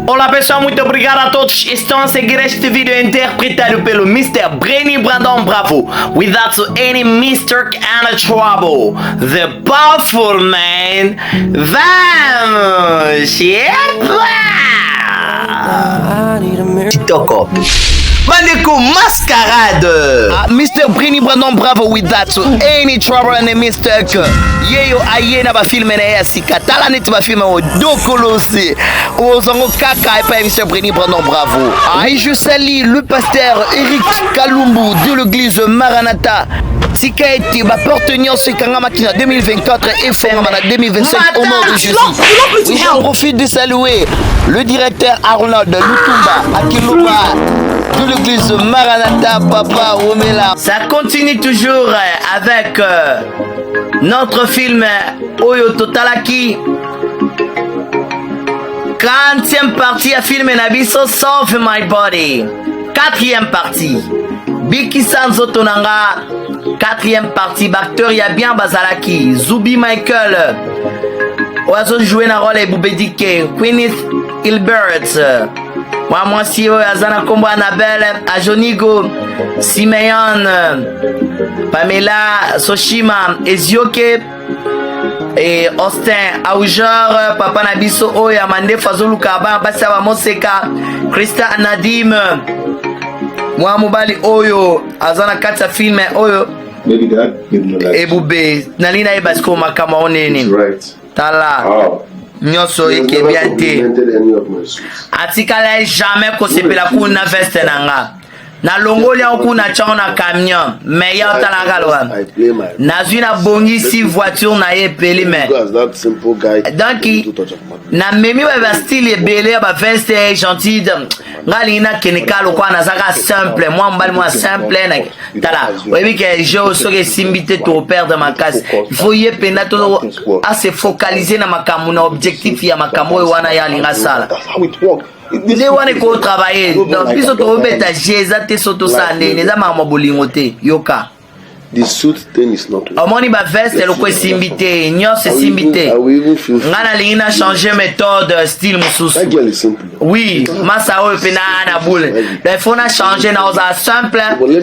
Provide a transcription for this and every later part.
Olá pessoal, muito obrigado a todos que estão a seguir este vídeo interpretado pelo Mr. Brenny Brandon Bravo. Without any mistake and trouble. The powerful man. Vamos! Yepa! Kitoko. Bandeko mascarade. Ah, Mr. Brini Brandon Bravo without any trouble and mistake. Yeyo aye na ba film na ye ya sika. Tala neti ba film oyo dokolosi. Ozango kaka epai ya Mr. Brini Brandon Bravo. Ah, et je salue le pasteur Eric Kalumbu de l'église Maranatha. Tika ete ba porte nyonso ekangamaki na 2024 efongama na 2025 au nom de Jésus. Oui, j'en profite de saluer le directeur Arnold Lutumba Akiluba de l'église Maranatha Papa Romela. Ça continue toujours avec notre film Oyo Totalaki. 40e partie ya film na biso Solve My Body. Quatrième partie. Bikisa nzoto na nga. Quatrième partie baacteur ya bien bazalaki Zubi Michael oyo azojoue na role ya Ebubedike, Queenith Hilbert mwa mwasi oyo aza na nkombo Annabelle Ajonigo Simeon Pamela Soshima Ezioke e Austin Auger papa na biso oyo ya mandefu azoluka bana basi ya bamoseka Krista Nadim mwa mobali oyo aza na kati ya filme oyo ebube nalingi nayeba sikoyo makambo yango nini tala nyonso eke bien te atikala ye jamais kosepela kuna veste na nga nalongoli yango kuna tyango na camion me ya otalaka aloba nazwi nabongisi voiture na ye epeli me donc namemi ba bastyle ebele ya baveste gentil ngai alingi nakende kaka lokola naza kaka simple mwa mobali mwa simple na tala oyebi ke jeu soki esimbi te toperdre makasi il faut ye mpenza to ase focaliser na makambo na objectif ya makambo oyo wana ye alingi asala nde wana ekotravaille donc biso tokobeta jeu eza te so tosala ndenge eza makambo ya bolingo te yoka The suit thing is not omoni ba veste loko esimbi te nyonso esimbi te ngai nalingi na changer méthode style mosusu oui masa oyo mpe na na boule donc il faut na changer na ozala simple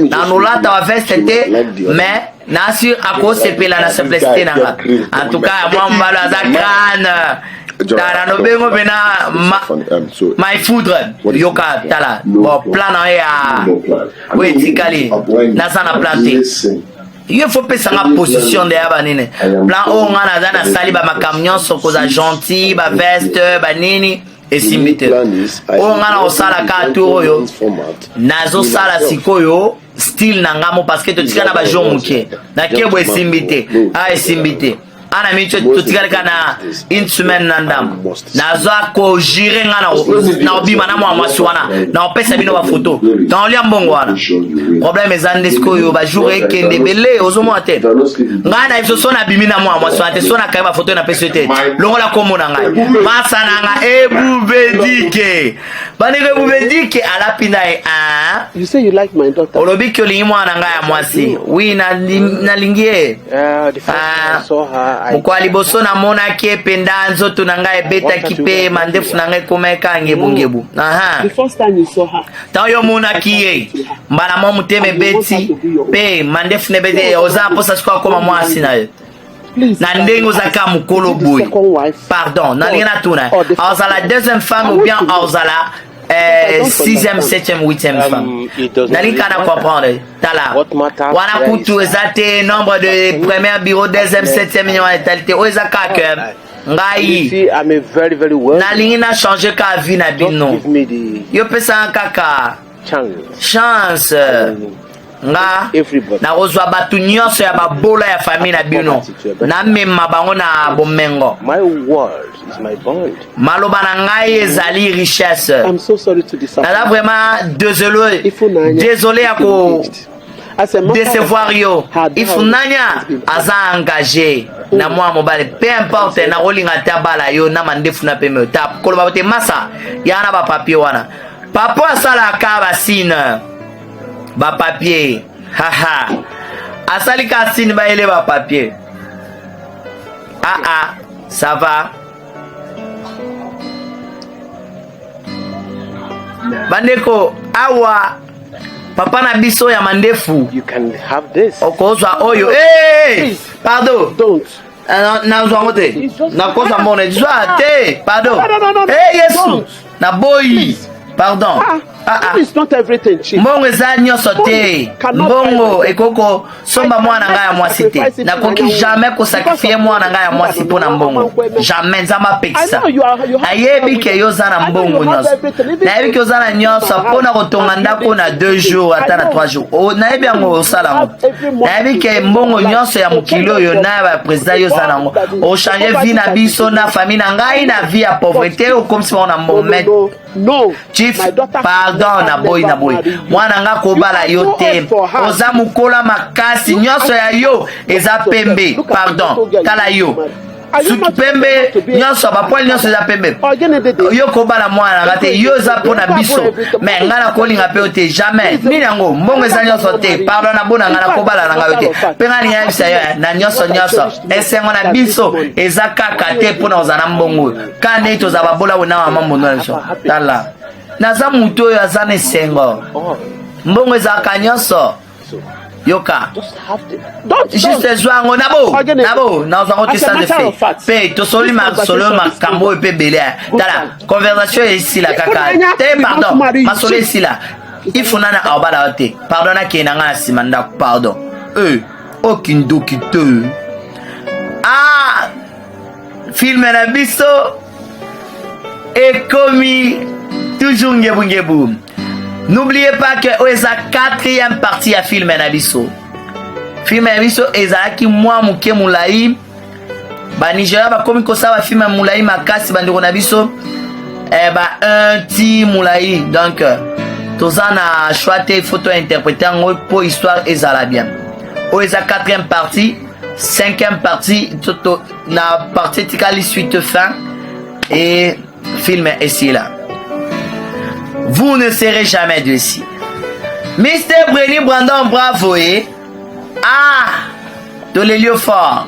na nolata ba veste te mais nasi akosepela na simplicité na nga en tout cas mwa mobali aza crâne tala nobengo mpena my foudre yoka tala bon plan na ye ya oyo etikali naza na plan te yo fo pesa nga position nde ya banini plan oyo nga naza nasali bamakambo nyonso kozala gentil baveste banini esimbi te oyo nga na kosala ka tour oyo nazosala sikoyo style na nga mo parce que totika na bajour moke na kebo esimbi te a esimbi te ana miniti totikali kaka na une semaine na ndambo nazwa kojire nga na obima na mwa mwasi wana na opesa bino bafoto na olia mbongo wana problème eza nde sikoyo bajour ekende ebele ozomona te ngai na biso so nabimi na mwa mwasi wana te so nakangi bafoto napesi yo te longola kombo na ngai masa na nga ebubedike bandeko ebubedike alapi na ye You say you like my daughter. Olobi ki olingi mwana na ngai ya mwasi. Oui, nalingi ye. Ah, mokolo ya liboso namonaki ye mpenza nzoto na ngai ebetaki mpe mandefu na ngai ekomaki kaka ngebungebu. Ntango yo omonaki ye mbala mwa motema ebeti mpe mandefu na ebeti, oza na mposa sikoyo akoma mwasi na yo na ndenge oza kaka mokolo boye. Pardon, nalingi natuna, azala deuxième femme ou bien azala sixième, septième, huitième femme? Nalingi kaka na comprendre. Tala wana kutu eza te nombre de première bureau, deuxième, septième, wana etali te. Oyo eza kaka ngai nalingi na change kaka vie na bino. Yo pesanga kaka chance, nga nakozwa bato nyonso ya babola ya famille na bino, namema bango na bomengo. Maloba na ngai ezali richesse. Naza vraiment désolé, désolé ya ko décevoir yo. Ifunanya aza engagé na mwa mobali, peu importe nakolinga te abala yo na mandefu na pembe. Ta koloba te masa ya na bapapier wana, papa asalaka basine bapapier, haha, asali ka signe bayele bapapier. Ah ah, ça va. Bandeko, awa papa na biso ya mandefu. You can have this. Okozwa oyo. Hey! Pardon. Don't. Nazwa yango te, nakozwa mbongo, zwa te, pardon. No, no, no, no. Hey, Yesu. Don't. Naboyi, pardon. Ah, Ah, ah. It's not everything, Chief. Mbongo eza nyonso te. Mbongo ekoki kosomba mwana ngai ya mwasi te. Nakoki jamais kosacrifier mwana ngai ya mwasi mpo na mbongo, jamais. Nzambe apekisa. Nayebi ke yo oza na mbongo nyonso, nayebi ke oza na nyonso mpo na kotonga ndako na 2 jours, ata na 3 jours. Nayebi yango, osala yango. Nayebi ke mbongo nyonso ya mokili oyo na ya baprésident, yo oza nango, ochange vie na biso na famille na ngai na vie ya pauvreté, okomisi bango na mbongo. Mais No, no. Chief, My daughter pardon, naboyi, naboyi. Mwana nga kobala yo te, oza mokola makasi, nyonso ya yo eza pembe. Pardon, tala yo, suki pembe nyonso, bapoils nyonso eza pembe. Yo kobala mwana nga te. Yo eza mpo na biso, mais ngai nakolinga mpe yo te, jamais. Nini yango? Mbongo eza nyonso te. Pardon, nabona ngai nakobala na ngai yo te. Mpe ngai alingi yebisa yo na nyonso nyonso, esengo na biso eza kaka te mpo na kozala na mbongo oyo. Kaka ndenge tozala babola boye na mama mbondo na biso, tala, naza motu oyo aza na esengo. Mbongo ezalaka nyonso? Yoka. Juste zwa yango, nabo nabo nazwa yango te, sans effet. Mpe tosoli masolo, makambo oyo mpe ebele. Tala, conversation esila kaka te. Pardon, masolo esila. Ifunana aobala yo te. Pardon, nakende na ngai na nsima ndako. Pardon, e okindoki te. Ah, film na biso ekomi toujours ngebungebu. N'oubliez pas que oyo eza quatrième partie ya film na biso. Film na biso ezalaki mwa moke molai. Banigeria bakomi kosala bafilm ya molai makasi, bandeko na biso, ba un ti molai. Donc toza na choix te, faut tointerpréter yango mpo histoire ezala bien. Oyo eza quatrième partie, cinquième partie to, na partie etikali suite, fin et film esila. Vous ne serez jamais déçus. Mr Brenny Brandon, bravo. E ah, toleli yo fort.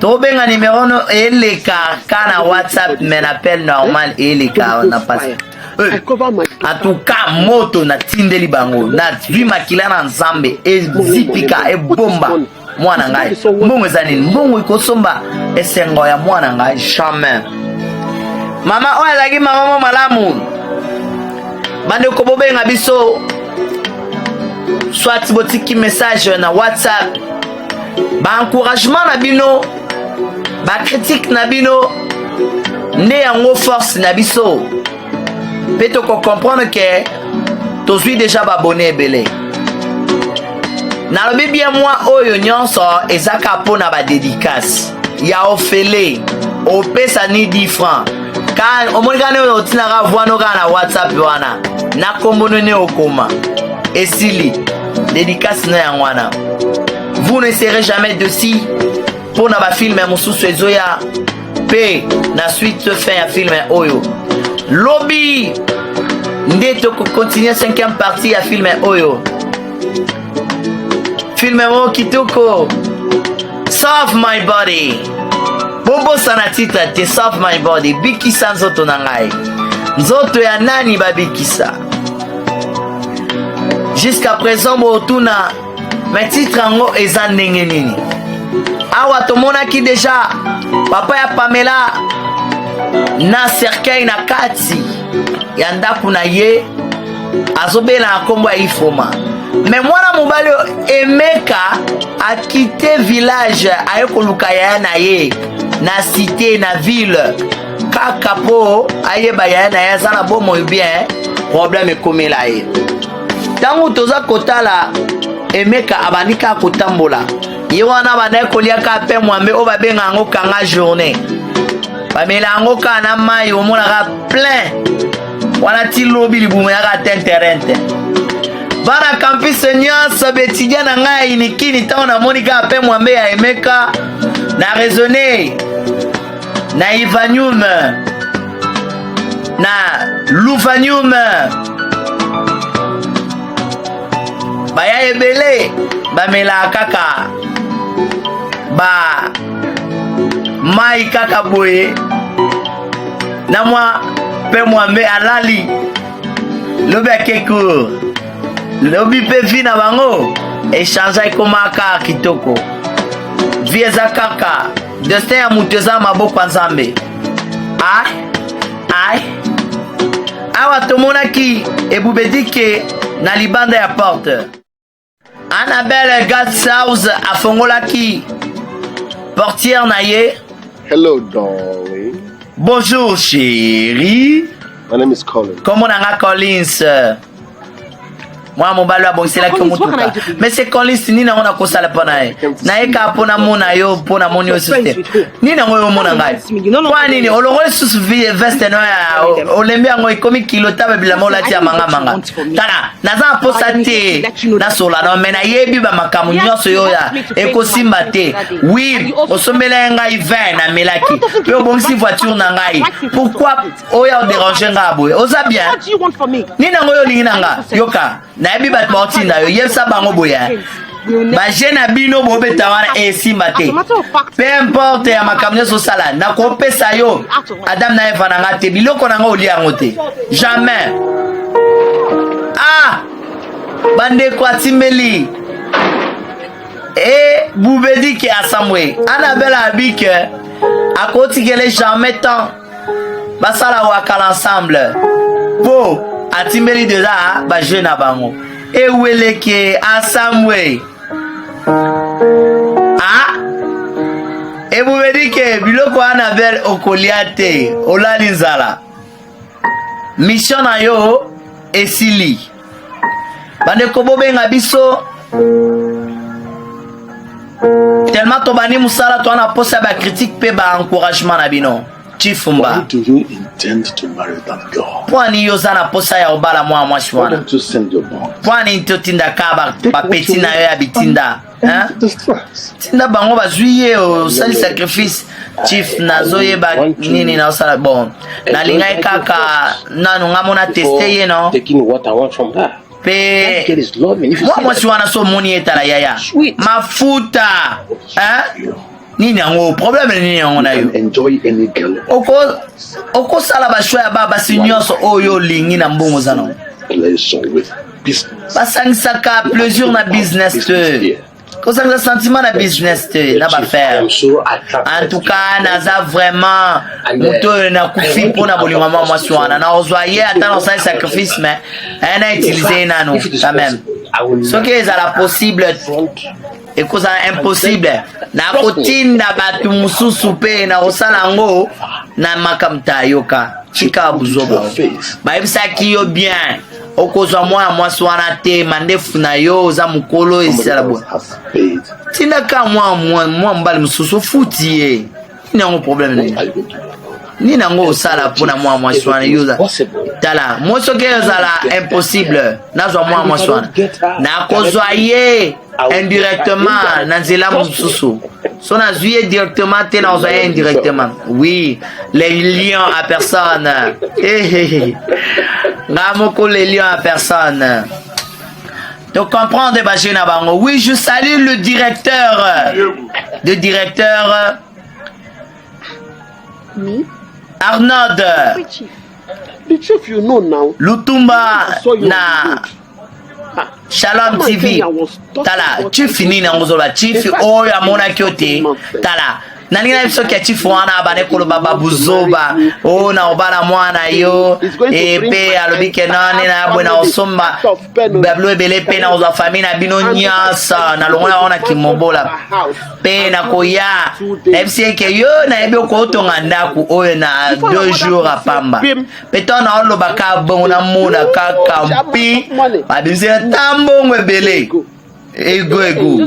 Tobenga numéro no eleka ka na WhatsApp, mais na appel normal eleka na passe. En tout cas, moto natindeli bango, nazwi makila na Nzambe ezipika, ebomba mwana ngai. Mbongo eza nini? Mbongo ekosomba esengo ya mwana ngai? Jamais. Mama oyo azalaki mama mo malamu. Bandeko, bobenga biso, soit botiki message na WhatsApp. Baencouragement na bino, bacritique na bino nde yango force na biso, mpe tokocomprendre ke tozwi déjà baabonnés ebele. Nalobi bien, mwa oyo nyonso eza kaka mpo na badédicace ya ofele. Opesa ni 10 francs ka omoni kaka nde otinaka voix no kaka na WhatsApp wana na nkombo nini okoma, esili, dédicace na yango wana. Vous ne serez jamais déçus mpo na bafilm mosusu ezoya, mpe na suite fin ya film oyo. Lobi nde tokocontinue cinquième partie ya film oyo, film moko kitoko, Solve My Body. Bobosana titre te, Solve My Body, bikisa nzoto na ngai. Nzoto ya nani babikisa? Jusqu'à présent botuna, mais titre yango eza ndenge nini? Awa tomonaki déjà papa ya Pamela na cercueil na kati ya ndako na ye, azobela na nkombo ya Ifoma. Mais mwana mobali oyo Emeka akite village, aye koluka yaya na ye na cité, na ville, kaka mpo ayeba yaya na ye aza na bomoi bien. Problème ekomela ye ntango toza kotala Emeka abandi kaka kotambola. Ye wana abandaki kolia kaka mpe mwambe oyo babenga yango kanga journée, bamela yango kaka na mai, omonaka plein wana ti lobi, libumu yaka tenterente. Bana campus nyonso, baétudiants na ngai ya Unikin, ntango namoni kaka mpe mwambe ya Emeka, na raisonne na Ivanium na Luvanium, baya ebele bamelaka kaka ba mai kaka boye na mwa mpe mwambe alali. Lobi ake cour. Lobi mpe vie na bango echange ekoma kaka kitoko. Vie eza kaka destin ya moto eza na maboko ya Nzambe. Ai ai awa tomonaki ebubedike na libanda ya porte. Annabelle Gatshouse afongolaki portière na ye. Hello, darling. Bonjour chérie. My name is Colin. Kombo na nga Collins. Mwana mobali oyo abongiselaki yo motuka. Mais c'est Collins nini yango nakosala mpo na ye? Naye kaka mpo namona yo mpo namoni yo lisusu te. Nini yango yo omona ngai? Mpo nini olongoli lisusu veste no ya olembi yango ekomi kilo ta bilamba olati ya manga manga. Tala naza na mposa te nasola no me nayebi bamakambo nyonso yo ya ekosimba te. Oui, osombela ye ngai vin namelaki mpe obongisi voiture na ngai. Pourquoi oya oderange nga boye? Oza bien? Nini yango yo olingi na nga? Yoka, nayebi bato baotinda yo, yebisa bango boye. Baje na bino bobeta wana esimba te. Peu importe ya makambo nyonso osala, nakopesa yo Adam na Eva na nga te, biloko na nga olia yango te. Jamais. Ah! Bandeko atimbeli. E Boubedike asambwe. Annabelle abike akotikele jamais temps basala wakala ensemble po atimbeli deja ba jeu na bango eweleke asambwe ah ebubedike biloko wana bel okolia te olali nzala mission na yo esili bandeko bobenga biso tellement tobandi mosala toa na mposa ya bacritique mpe baencouragement na bino chifumba mpo ani yo oza na mposa ya kobala mwana mwasi wana mpo ani totindaka bapeti na yo ya bitinda tinda bango bazwi ye osali sacrifice chief nazoyeba nini naosala bon nalingaki kaka nanu nga mona teste ye no mpe mwa mwasi wana so omoni ye tala yaya mafuta nini yango problème nini yango na yo okosala bashwa ya ba basi nyonso oyo olingi na mbongo oza nango basangisaka plaisir na business te kosangisa sentiment na business te na bafaire. En tout cas naza vraiment moto oyo nakufi mpo na bolingo mwa mwasi wana, nakozwa ye ata nasali sacrifice mais aye na utilize ye nano quand même. Soki ezala possible, ekozala impossible, nakotinda bato mosusu mpe nakosala yango na makambo tayoka. Tika buzoba, bayebisaki yo bien okozwa mwana mwasi wana te, mandefu na yo oza mokolo esala boye. Tindaka mwa mobali mosusu ofuti ye. Nini yango problème nini? Nini yango osala mpona mwana mwasi wana? Yo tala mo soki ezala impossible nazwa mwana mwasi wana, nakozwa ye indirectement na nzela mosusu. So nazwi ye directement te, nazwa ye indirectement. Oui, les lions à personne. Nga moko les lions à personne. Donc comprendre ba jeu na bango. Oui, je salue le directeur. Le directeur Arnaud The chief you know now. Lutumba na Shalom TV. Tala, chief nini yango ozoloba? Chief oyo amonaki yo te. Tala, nalingi na biso ke chief wana abande koloba babuzoba oyo na obala mwana yo epe alobi ke nani na yabwe na osomba bablo ebele mpe na kozwa famille na bino nyonso na longola yango na kimobola mpe nakoya nayebisi ye ke yo nayebi okotonga ndako oyo na 2 jours apamba mpe ntango naoloba kaka bongo namona kaka mpi babimisi ta mbongo ebele ego ego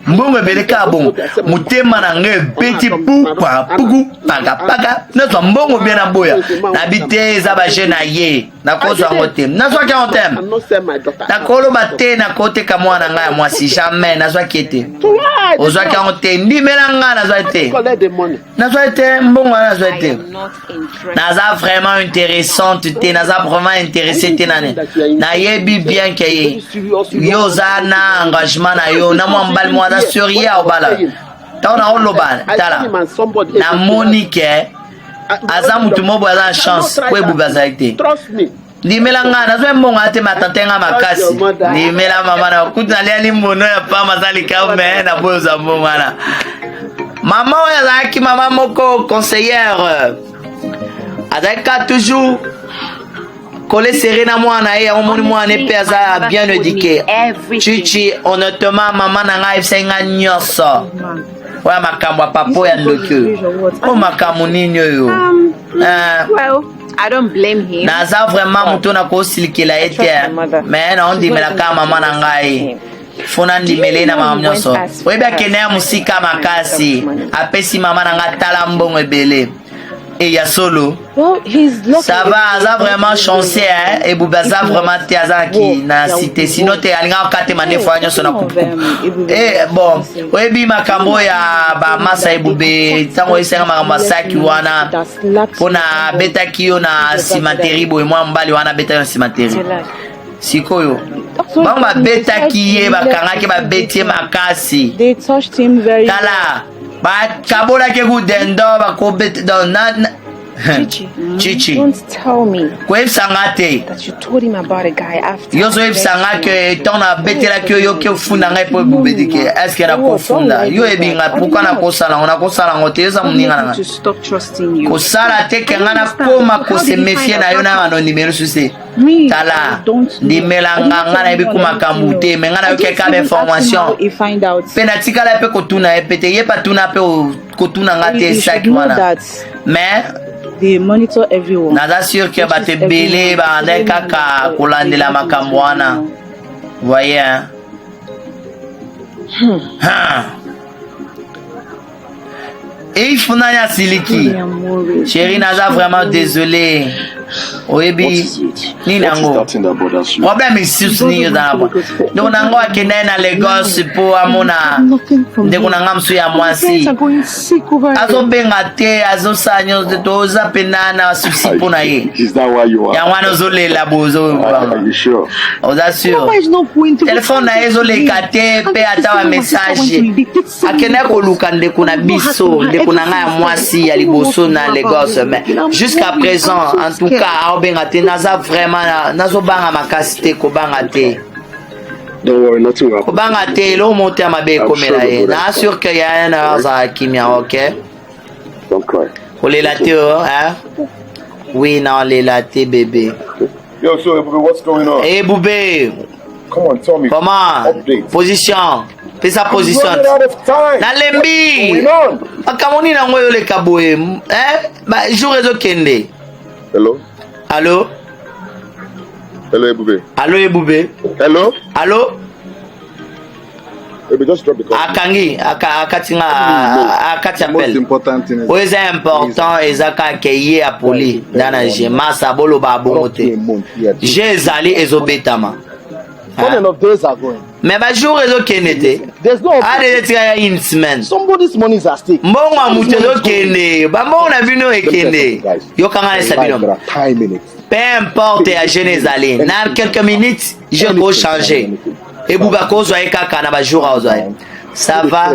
mbongo ebele kaka bongo motema na ngai ebeti pupa puku pakapaka nazwa mbongo bien naboya nabi te eza baje na ye nakozwa yango te nazwaki yango te nakoloba te nakoteka mwana ngai ya mwasi jamais nazwaki ye te ozwaki yango te ndimela ngai nazwaki te nazwaki te mbongo wana nazwaki te naza vraiment interessante te naza vraiment intéressé te nani nayebi bien ke ye yo oza na engagement na yo na mwa mobali moko aza sérieux ya obala ntango naoloba tala namoni ke aza motu moko boye aza na chance po ebubi azalaki te. Ndimela nga nazwa mbongo ate matante nga makasi. Ndimela mama na kutu naliali mbono ya pamba aza likambo me na boyo ozwa mbongo wana. Mama oyo azalaki mama moko conseillère azalaki kaka toujours coller serré na mwana ye yango omoni mwana ye mpe aza bien éduqué. Chichi honnêtement mama na ngai ayebisaki ngai nyonso oyo makambo ya papa ya ndoki oyo oyo makambo nini oyo? Well, I don't blame him. Naza vraiment moto nakosilikela ye te, me naondimela kaka mama na ngai, fo nandimela ye na makambo nyonso. Oyebi, akende ya mosika makasi, apesi mama na ngai tala mbongo ebele e ya solo. Well, he's lucky. Ça va, aza vraiment chanceux, hein. Ebube aza vraiment te, aza ki na cité, sinon te alingaka kokatema nde fois nyonso na kupukupu. Eh, bon, oyebi makambo ya bamasa Ebube, ntango oyesenga makambo ya saki wana mpona abetaki yo na cimenterie boye, mwa mobali wana abetaki yo na cimenterie. Sikoyo bango babetaki ye, bakangaki, babeti ye makasi. They touched him very Tala, bakabolaki kudendo bakobeta donc na Chichi. Chichi. Don't tell me Koyebisa nga te that you told him about a guy after. Yo ozoyebisa nga ke ntango nabetelaki yo, yoki ofunda ngai mpo ebubedike. Est-ce nakofunda yo? Oyebi ngai, pourquoi nakosala yango? Nakosala yango te, eza moninga na ngai. To stop trusting you. Kosala te ke ngai nakoma kose méfier na yo na bano nimero susu. Tala, ndimela nga, ngai nayebi ku makambo te, me ngai nayoki kaka bainformation mpe natikala mpe kotuna ye mpe te. Ye mpe atuna mpe kotuna nga te esaki wana, mais They monitor everyone. Naza sûr ke bato ebele bandai kaka kolandela makambo wana, voyez, hein? Hmm. Eifunani asiliki. Chéri, naza vraiment désolé. Oyebi nini yango, problème lisusu nini eza na ndeko na ngo? Akende na Lagos mpo amona ndeko na nga mosusu ya mwasi. Azobenga te, azosala nyonso te. Toza mpena na souci mpo na ye. Yango wana ozolela bozo. Oza sûr, telefone na ye ezoleka te mpe ata bamessage. Akendaki koluka ndeko na biso, ndeko na ngai ya mwasi ya liboso na Lagos, mais jusqu'à présent, en tout cas, aobenga te. Naza vraiment nazobanga makasi te. Kobanga te, kobanga te, eloko moko te ya mabe ekomela ye. Na sûr ke ya na azala kimia. Ok, kolela te o, oui, naolela te, bébé. Yo, so Ebube, what's going on? Ebube. Come on, tell me. Comment? Update. Position. Pesa position. Running out of time. Nalembi. What's going on? Makambo nini yango oyoleka boye? Eh? Ba jour ezokende. Hello? Allo? Hello, Ebube. Allo, Ebube. Hello? Allo? Ebube, just drop the call. Akangi, akati nga, akati The most appel. important thing is Oyo eza important eza kaka ye apoli nda na je masa boloba bongo te. Je ezali ezobetama. Funny enough, days are going. Mais bajour ezokende te. There's no Adede tika ya une semaine. Somebody's money is at stake. Mbongo ya moto ezokende, bambongo na bino ekende. Yokanga nesa bino. There are time in it. Peu importe ya jeune ezali na quelques minutes, je kochange. Ebuba kozwa ye kaka na bajour aozwa ye. Ça va,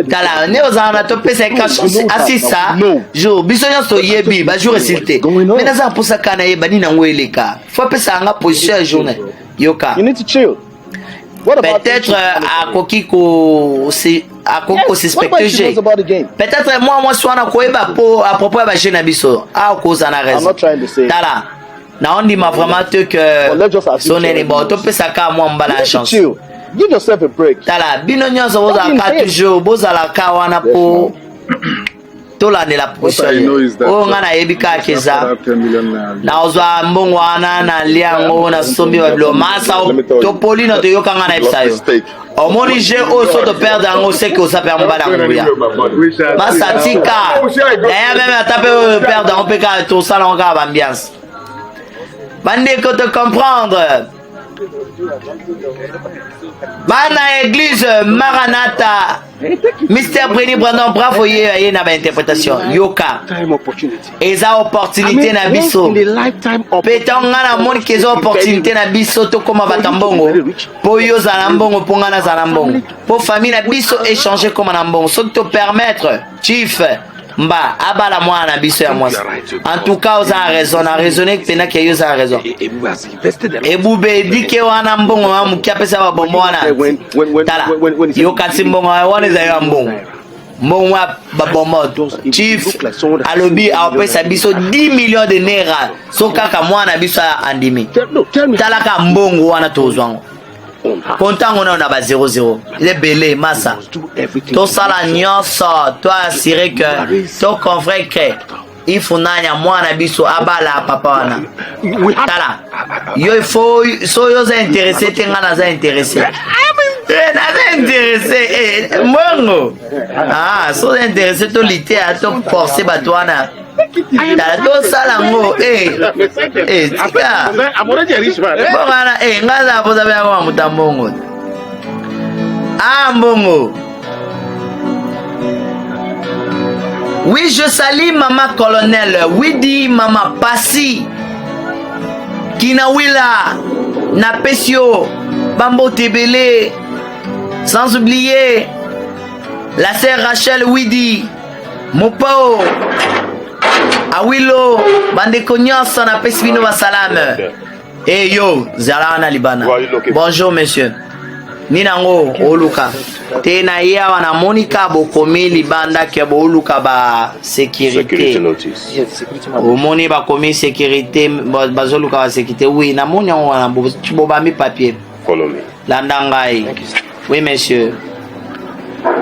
tala nde ozala na topesa ye ka chance asisa jour. Biso nyonso toyebi bajour esili te, me naza na mposa kaka nayeba nini yango eleka. Fo apesa yanga position ya journée. Yoka. You need to chill. What about Peut-être akoki ko akoki kosuspecte je peut-être mwa mwasi wana koyeba po à propos ya bajeune na biso akozala na raison. Tala, naondima vraiment te que sonene. Bon, topesaka mwa mbala ya chance. Give yourself a break. Tala, bino nyonso bozalaka toujours, bozalaka wana po tolandela position oyo. Ngai nayebi kaka eza nazwa mbongo wana, nalia yango, nasombi babilo masa topolino. Toyoka ngai nayebisa yo, omoni jeu oyo, so toperdre yango, seke oza mpe mobali ya nguya. Masa tika daya, meme ata mpe oyo perdre yango mpe kaka tosala yango kaka baambiance. Bandeko, te comprendre, bana église Maranata, Mr Breni Brandon, bravo. Ye aye na bainterprétation. Yoka, eza opportunité na biso mpe ntango ngai namoni ke eza opportunité na biso tokóma bato ya mbongo, mpo yo ozala na mbongo, mpo ngai nazala na mbongo, mpo famille na biso échange kóma na mbongo. Soki topermettre chief Mba abala mwana na biso ya mwasi. En tout cas oza na raison, na raisonner mpena ke yo oza na raison. Ebube dike wana mbongo wa moke apesa ba bombo wana. Tala, yo kasi mbongo wana ezali ya mbongo. Mbongo ya ba bombo. Chief alobi apesa biso 10 millions de naira so kaka mwana biso andimi. Talaka mbongo wana tozwa yango. Kontango nayo na ba 00 ebele masa tosala nyonso to assurer que to convaincre ifunanya mwana biso abala papa wana tala yo ifo so yo oza interesse te ngai naza interesse eh, naza interesse eh, mbongo ah, so oza interesse to liteya to force bato wana tala tosala yango eh, eh, tika mbongo wana eh, ngai aza mposa mpe yakoma moto ya mbongo ah mbongo. Oui, je salue maman colonel. Oui, dit maman Passy. Kinawila, Napesio, Bambo Tebele. Sans oublier la sœur Rachel Widi. Mopao Awilo bandeko nyonso napesi bino basalame. Hey yo, zala wana libanda. Bonjour monsieur. Nini yango oluka? Te na ye awa namoni ka bokomi libanda ke booluka ba sécurité. Omoni bakomi sécurité bazoluka ba sécurité. Oui, namoni yango wana bobambi papier. Follow me. Landa ngai. Oui monsieur.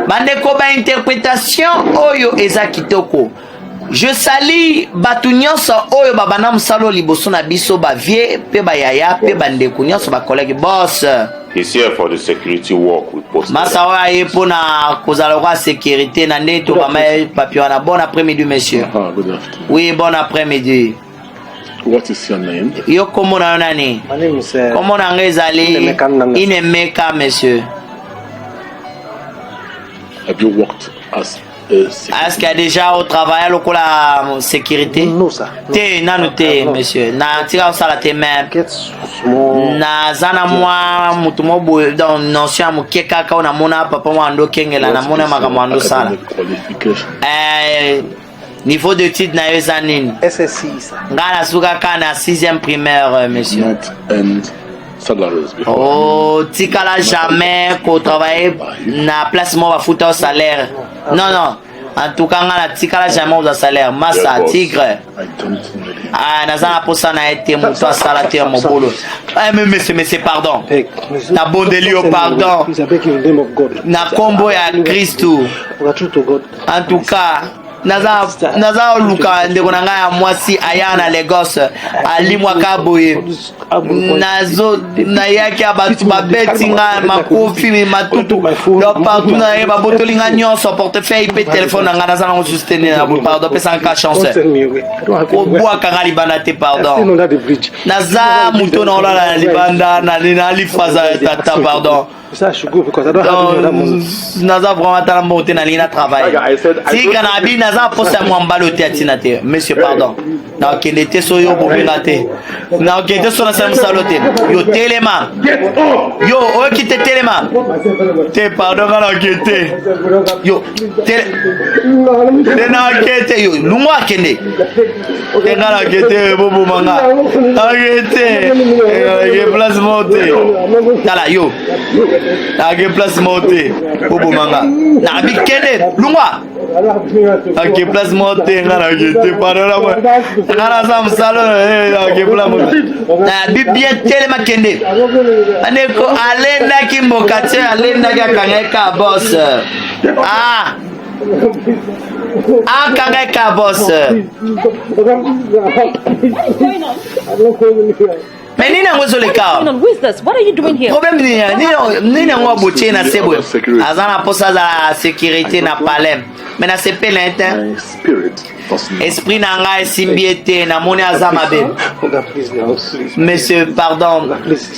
Bandeko ba interpretation oyo eza kitoko. Je salue bato nyonso oyo babanda mosala oyo liboso na biso ba vieux mpe ba yaya mpe bandeko nyonso ba collègue boss. He's here for the security work we posted. Masa oyo aye mpo na kozala lokola sécurité na ndenge tobama ye papier wana. Bon après-midi monsieur. Ah, good afternoon. Oui, bon après-midi. What is your name? Yo kombo na yo nani? My name is Kombo na ngai ezali Inemeka Nnanga. Inemeka monsieur. Have you worked as a security? Est-ce qu'il y a déjà au travail lokola sécurité? No, sir. No. Te nanu te No. monsieur. Na tika kosala te mais Get small. naza na mwa moto moko boye donc notion ya moke kaka oyo namona papa mwa ando okengela What namona is your makambo ando osala. academic qualification? Eh, niveau d'étude na yo eza nini? SSC, sir. Ngai nasuka kaka na 6e primaire euh, monsieur. Not earned salaries before. Oh, tikala jamais ko travailler na place moko bafuta yo salaire. Non non. En tout cas ngai natikala jamais kozwa salaire. Masa Yeah, boss. tigre. I don't need him. Ah, naza na posa na ye te moto asala te ya mobolo. Eh, mais monsieur, monsieur, pardon. Beg. Please, Nabondeli yo don't send me pardon. away. Please, I beg you in the name of God. Na kombo ya Kristu. We are true to God. En tout cas, naza naza oluka ndeko na ngai ya mwasi aya na Lagos alimwaka boye nazo nayaki ya bato babeti ngai makofi matutu donc partout na ye babotoli ngai nyonso portefeuille mpe telefone na ngai naza nango susu te nde na pardon pesa ngai ka chance Don't send me away. I don't have anywhere. kobwaka ngai libanda te I'm still pardon under the bridge. naza moto na olala na libanda na lifaza ya tata pardon So I should go because I don't have any other money. naza vraiment ata na mbongo te nalingi na travail tika na abi naza mposa ya mwambalo te ya ntina te monsieur pardon nakokende te so yo obomi te nakokende te so nasala mosalo te yo telema yo oyoki te telema te pardon nga nakokende te yo te nakokende te yo lungo akende te nga nakokende te boboma nga nakokende te nakokende place moko te tala yo Ake place moko te oboma nga nabi kende lungwa ake place moko te nga nake te pardon nga naza mosala ake place moko nabi bien telema kende bandeko alendaki mboka te alendaki akangaki ka bos ah akangaki ka bos Mais nini yango ezoleka awa? Problème nini nini yango abotie na se boye? Aza na posa azala sécurité na palais. Mais na sepeli na ye te. Esprit na ngai esimbi ye te, namoni aza mabe. Monsieur, pardon.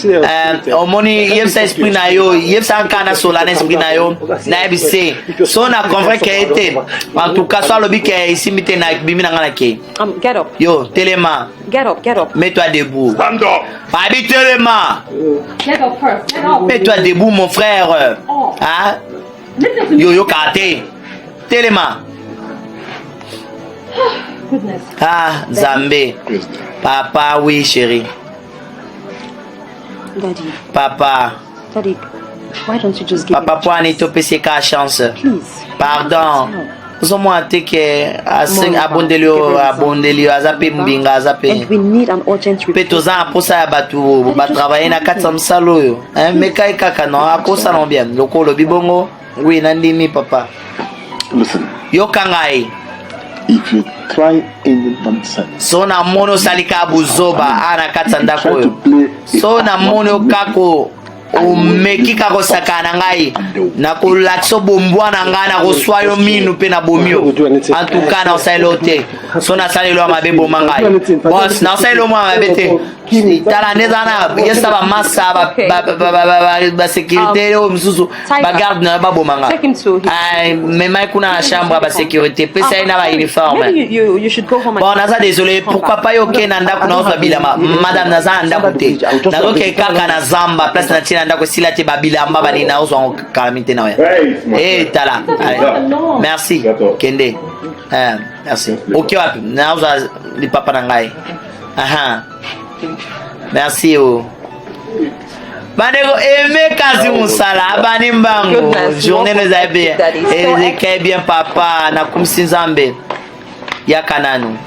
Euh, omoni yebisa esprit na yo, yebisa nka na sola na esprit na yo, nayebise. So na convaincre ye te. En tout cas, so alobi ke esimbi te na bimi na ngai na kei. Get up. Yo, telema. Get up, get up. Mets-toi debout. Stand up. Babi, telema. Get up first. Get up. Mets-toi debout, mon frère. Oh. Hein? Listen to me. Yo, yo, kate. Telema. Goodness. Ah, Nzambe. Yes, dear. Papa, oui, chérie. Daddy. Papa. Daddy, why don't you just give Papa, him a mpo ani chance? topesi ye kaka chance. Please. Pardon. Ozomona te ke Mon abondeli yo, Gabriel abondeli yo, aza mpe mbinga, aza mpe. And we need an urgent Mpe toza na mposa ya bato batravaille na kati ya mosala oyo. Eh, meka ye kaka no, akosala ngo bien. Lokola olobi bongo, oui, nandimi papa. Listen, Yoka ngai. if you try any nonsense, So namoni osali kaka buzoba awa na kati ya ndako try to oyo. play a So namoni yo kaka omeki kaka kosakana na ngai, nakolakisa bombwa na ngai, nakoswa yo minu mpe nabomi yo. En tout cas nakosalela yo te. So nasaleli yo mabe, boma ngai. Bos, nakosalela yo mwa mabe te. Tala nde eza na yesa bamasa basécurité oyo mosusu, bagarde na yo baboma ngai. Take him to his- Ai, mema ye kuna na chambre ya basécurité, pesa ye na bauniforme. Maybe you should go home and Bon, naza désolé, pourquoi pas yo ke na ndako na ozwa bilamba. Madame, naza na ndako te, nazoke kaka na zamba, place na tie na ndako esila te, babilamba banini naozwa yango kalami te na oya. Hey, my Eh, friend. tala. Allez. Merci. D'accord. Kende. Eh, merci. Oke wapi? Nazwa lipapa na ngai. Aha, merci. O bandeko, aime kasi mosala abani mbango. Goodness, Journée no ezali bien. Daddy, so Ezeki bien, papa. Nakumisi Nzambe. Yaka nanu.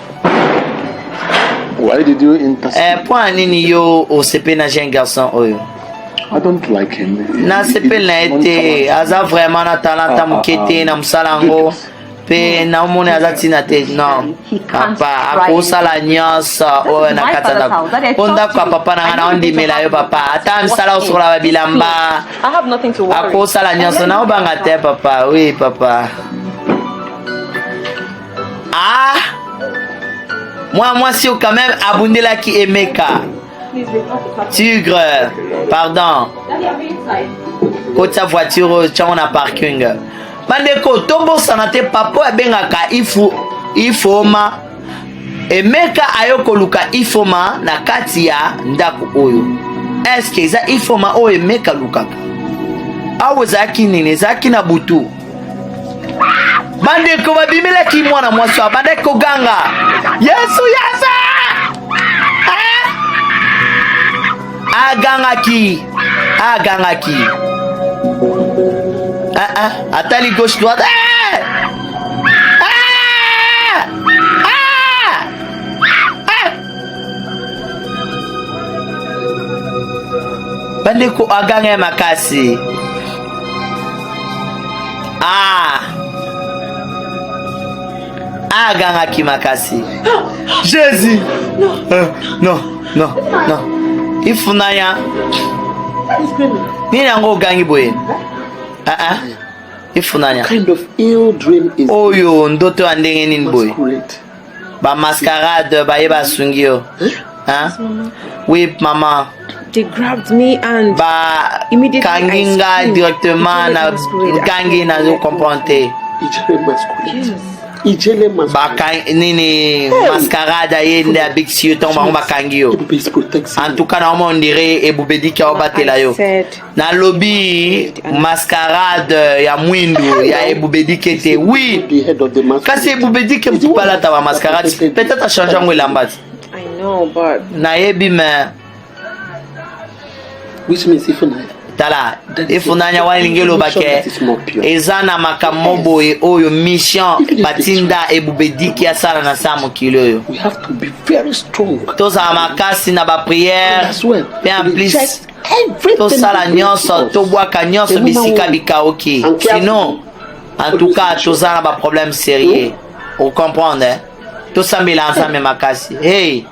Why did you intercede? Eh, mpo na nini yo osepe na jeune garçon oyo? I don't like him. Nasepeli na ye te. Aza vraiment na talanta moke te na mosala yango, mpe naomoni aza ntina te. Non papa, akosala nyonso oyo na kati ya ndako, mpo ndako ya papa na ngai. Naondimela yo papa, ata misala osokola babilamba, I have nothing to worry. akosala nyonso, naobanga te papa. Oui papa. Ah, mwana mwasi oyo quand même abundelaki Emeka. Tigre, pardon. Kotisa voiture oyo, tiango na parking. Bandeko, tobosana te, papa oyo abengaka ifu ifoma Emeka ayo koluka ifoma na kati ya ndako oyo. Eske eza ifoma oyo Emeka alukaka awa? Ezalaki nini? Ezalaki na butu. Bandeko, babimelaki mwana mwasi oyo, abandaki koganga: "Yesu, Yesu!" Ah! Agangaki, agangaki. Ah, ah, atali gauche, droite. Ah! Ah! Ah! Ah! Bandeko, aganga ya makasi. Ah, agangaki makasi. Jésus! Non, non, non. Ifunanya, nini yango ogangi boye? Ah, ah. Ifunanya. Kind of ill dream is Oyo ndoto ya ndenge nini boye? masquerade. Bamascarade baye basungi yo. Hein? Oui mama. They grabbed me and Bakangi nga directement na nkangi, nazo comprendre te. Ijele masquerade. Ijele masquerade. Bakangi nini? Mascarade aye nde abikisi yo ntango bango bakangi yo. Ebube is protecting. En tout cas naoma ondire ebubediki aobatela yo. I said, Nalobi mascarade ya mwindu ya ebubediki te. Oui. The head of the masquerade. Kasi ebubediki motu balata ba mascarade, peut-être achange yango elamba te. I know, but Nayebi, mais Which means Ifunanya. Tala Ifunanya, wana elingi eloba ke eza na makambo boye oyo mission batinda ebubediki asala na sa mokili oyo. We have to be very strong. Tozala makasi na baprière As well. mpe en plus Reject everything tosala that brings nyonso, us. tobwaka nyonso bisika bikauki. Sinon, en tout cas, toza na baproblème sérieux, ocomprendre, eh? Tosambela Nzambe makasi. Hey.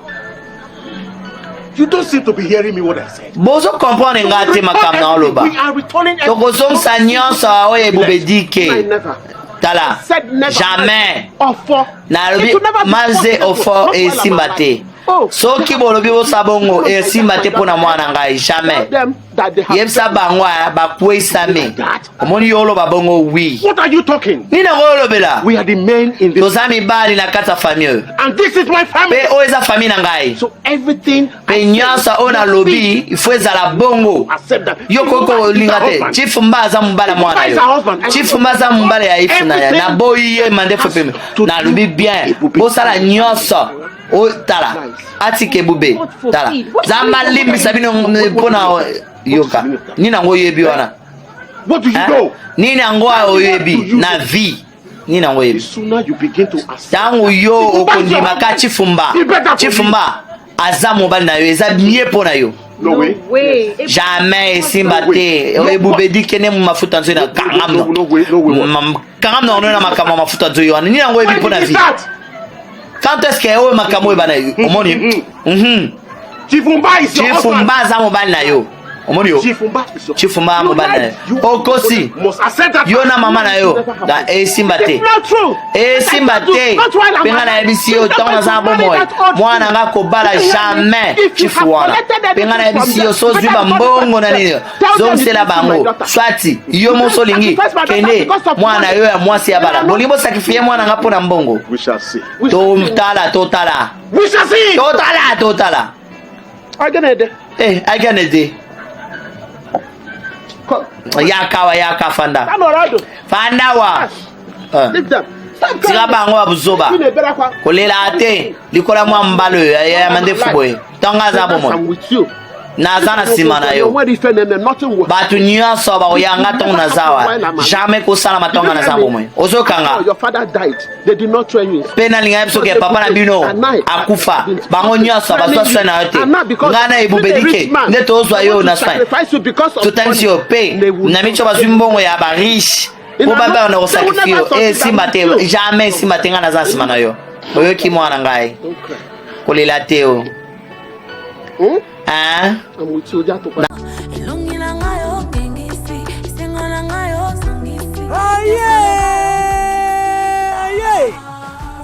You don't seem to be hearing me what I said. Bozo comprendre nga te makambo na oloba. We are returning Tokozongisa nyonso oyo ebubedike. I never. Tala, Said never. jamais. Offer. Nalobi maze ofo esimba te. Soki bolobi bosa bongo, esimba te mpo na mwana ngai, jamais. Tell them. That they have Yebisa bango aya bakweyisami. Omoni yo oloba bongo wi. What are you talking? Nini yango olobela? We are the men in this. Toza mibali na kati ya famille oyo. And this is my family. Mpe oyo eza famille na ngai. So everything Mpe nyonso oyo nalobi ifo ezala bongo. accept that. Yo koki kolinga te. Chief Mba aza mobali ya mwana yo. Chief Mba aza mobali ya ifu na ya. Naboyi ye mandefu pembe. Nalobi bien. Bosala nyonso. Otala. Atika ebube. Tala. Nzambe alimbisa bino mpona yoka. Nini yango oyebi wana? What do you Hein? know? Nini yango oyebi na vie? Nini yango The oyebi? sooner you begin to accept. Ntango yo okondimaka Chifumba, Chifumba aza mobali na yo, eza mie mpo na yo. No way. Way. Jamais esimba te. Ebubedi kene mu mafuta nzoi na kangam No, no way, no way. no. Kangam na ono na makambo ya mafuta nzoi wana. Nini yango oyebi mpo na When did vie? you start? Quand est-ce que oyo makambo oyo bana omoni? Chifumba is your husband. Chifumba aza mobali na yo. Omoni yo? Chifumba is your Chifumba aza mobali na yo. Okosi. must accept that. Yo na mama na yo. Da esimba te. It's not true. Esimba te. Mpe nga nayebisi yo ntango naza na bomoi mwana nga kobala jamais chifu wana. Mpe nga nayebisi yo so ozwi bambongo na nini zongisela bango swati yo moso olingi kende mwana yo ya mwasi ya bala bolingi bosakrifie mwana nga mpo na mbongo. We shall see. Totala totala We shall see. totala totala. Agenede. Eh, agenede. Yaka wa yaka fanda. Kanorado. Fanda wa. Eh. Leave them. Stop Tika bango ya buzoba. Kolela te likolo ya mwa mbala oyo ya ya mandefu boye. Ntango aza bomoi. I'm with you. Naza na nsima na yo. Bato nyonso bakoya nga ntango naza wa. Jamais kosalama ntango naza bomoi. Ozokanga. Your father died. They did not train you. Mpe nalinga biso ke papa na bino akufa bango nyonso bazwa soin na yo te. Ngai na ebubedike nde tozwa yo na soin. Totalisi yo mpe na miso bazwi mbongo ya bariche mpo babaa na kosakrifie yo. Esimba te, jamais esimba te. Ngai naza nsima na yo. Oyoki mwana ngai, kolela te o. Hein? I'm with you. Just to elongi na ngai okengisi esengo na ngai ozongisi Aye! Aye!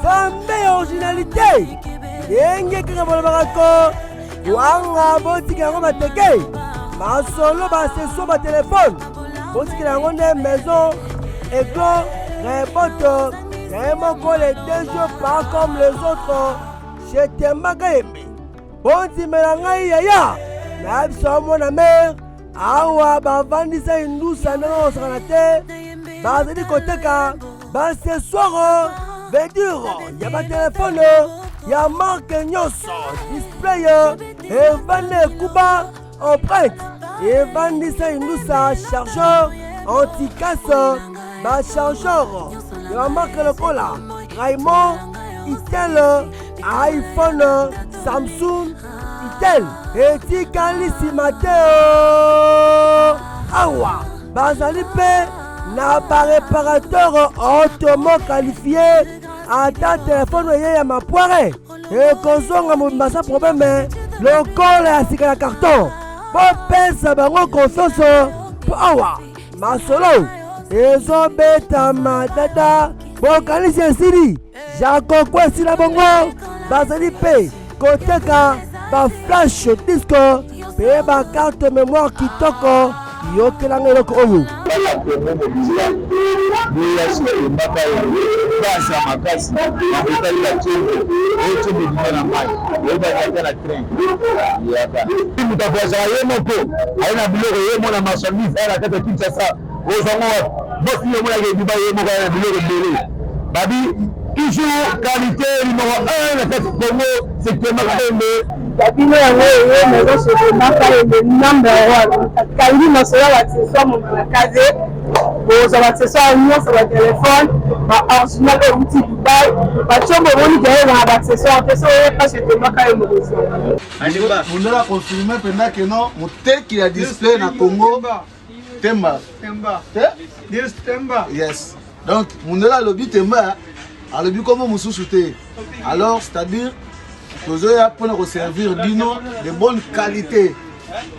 Nzambe ya originalité! Ndenge kaka balobaka ko wanga botika yango mateke masolo baseso batelefone botikela yango nde maison eclo rebote na ye moko les deux jours pas comme les autres chez Temba Kayembe. Bondimela ngai yaya na biso amona mere awa bavandisa indusa ndenge kosakana te bazali koteka baaccessoire verdure ya batelefone ya marke nyonso display evandi ekuba empreinte evandisa indusa chargeur anticase bachargeur ya bamarke lokola Raymond Itel iPhone Samsung Itel etikali nsima te o. Awa bazali mpe na bareparateur hautement qualifié ata telefone eye ya mapware ekozonga mobimba sans problème lokola ya sika ya carton. Bopesa bango confiance mpo awa masolo ezobetama dada bokanisi esili jakoko esila bongo bazali mpe koteka baflash disque mpe bacarte mémoire kitoko yokelanga eloko oyo. Moto akozala ye moko aye na biloko ye mona marchandise aye na kati ya Kinshasa ozango wapi bosi ye omonaka ebiba ye moko aye na biloko ebele babi toujours qualité numéro 1 na kati Congo c'est Clément Kayembe. Babino yango eye maison chez Clément Kayembe number 1 akangi masolo ya baaccessoire moto na kaze bozwa baaccessoire nyonso batelefone baoriginal oyo euti Dubai bacombo omoni ke oyeba na baaccessoire te so oye pa chez Clément Kayembe kozwa. Mundela confirme mpenza ke non moteki ya display na Congo Temba. Temba. Te? Nils Temba. Yes. Donc mundela alobi Temba alobi kombo mosusu te. Alors c'est-à-dire tozoya mpona koservir bino de bonne qualité.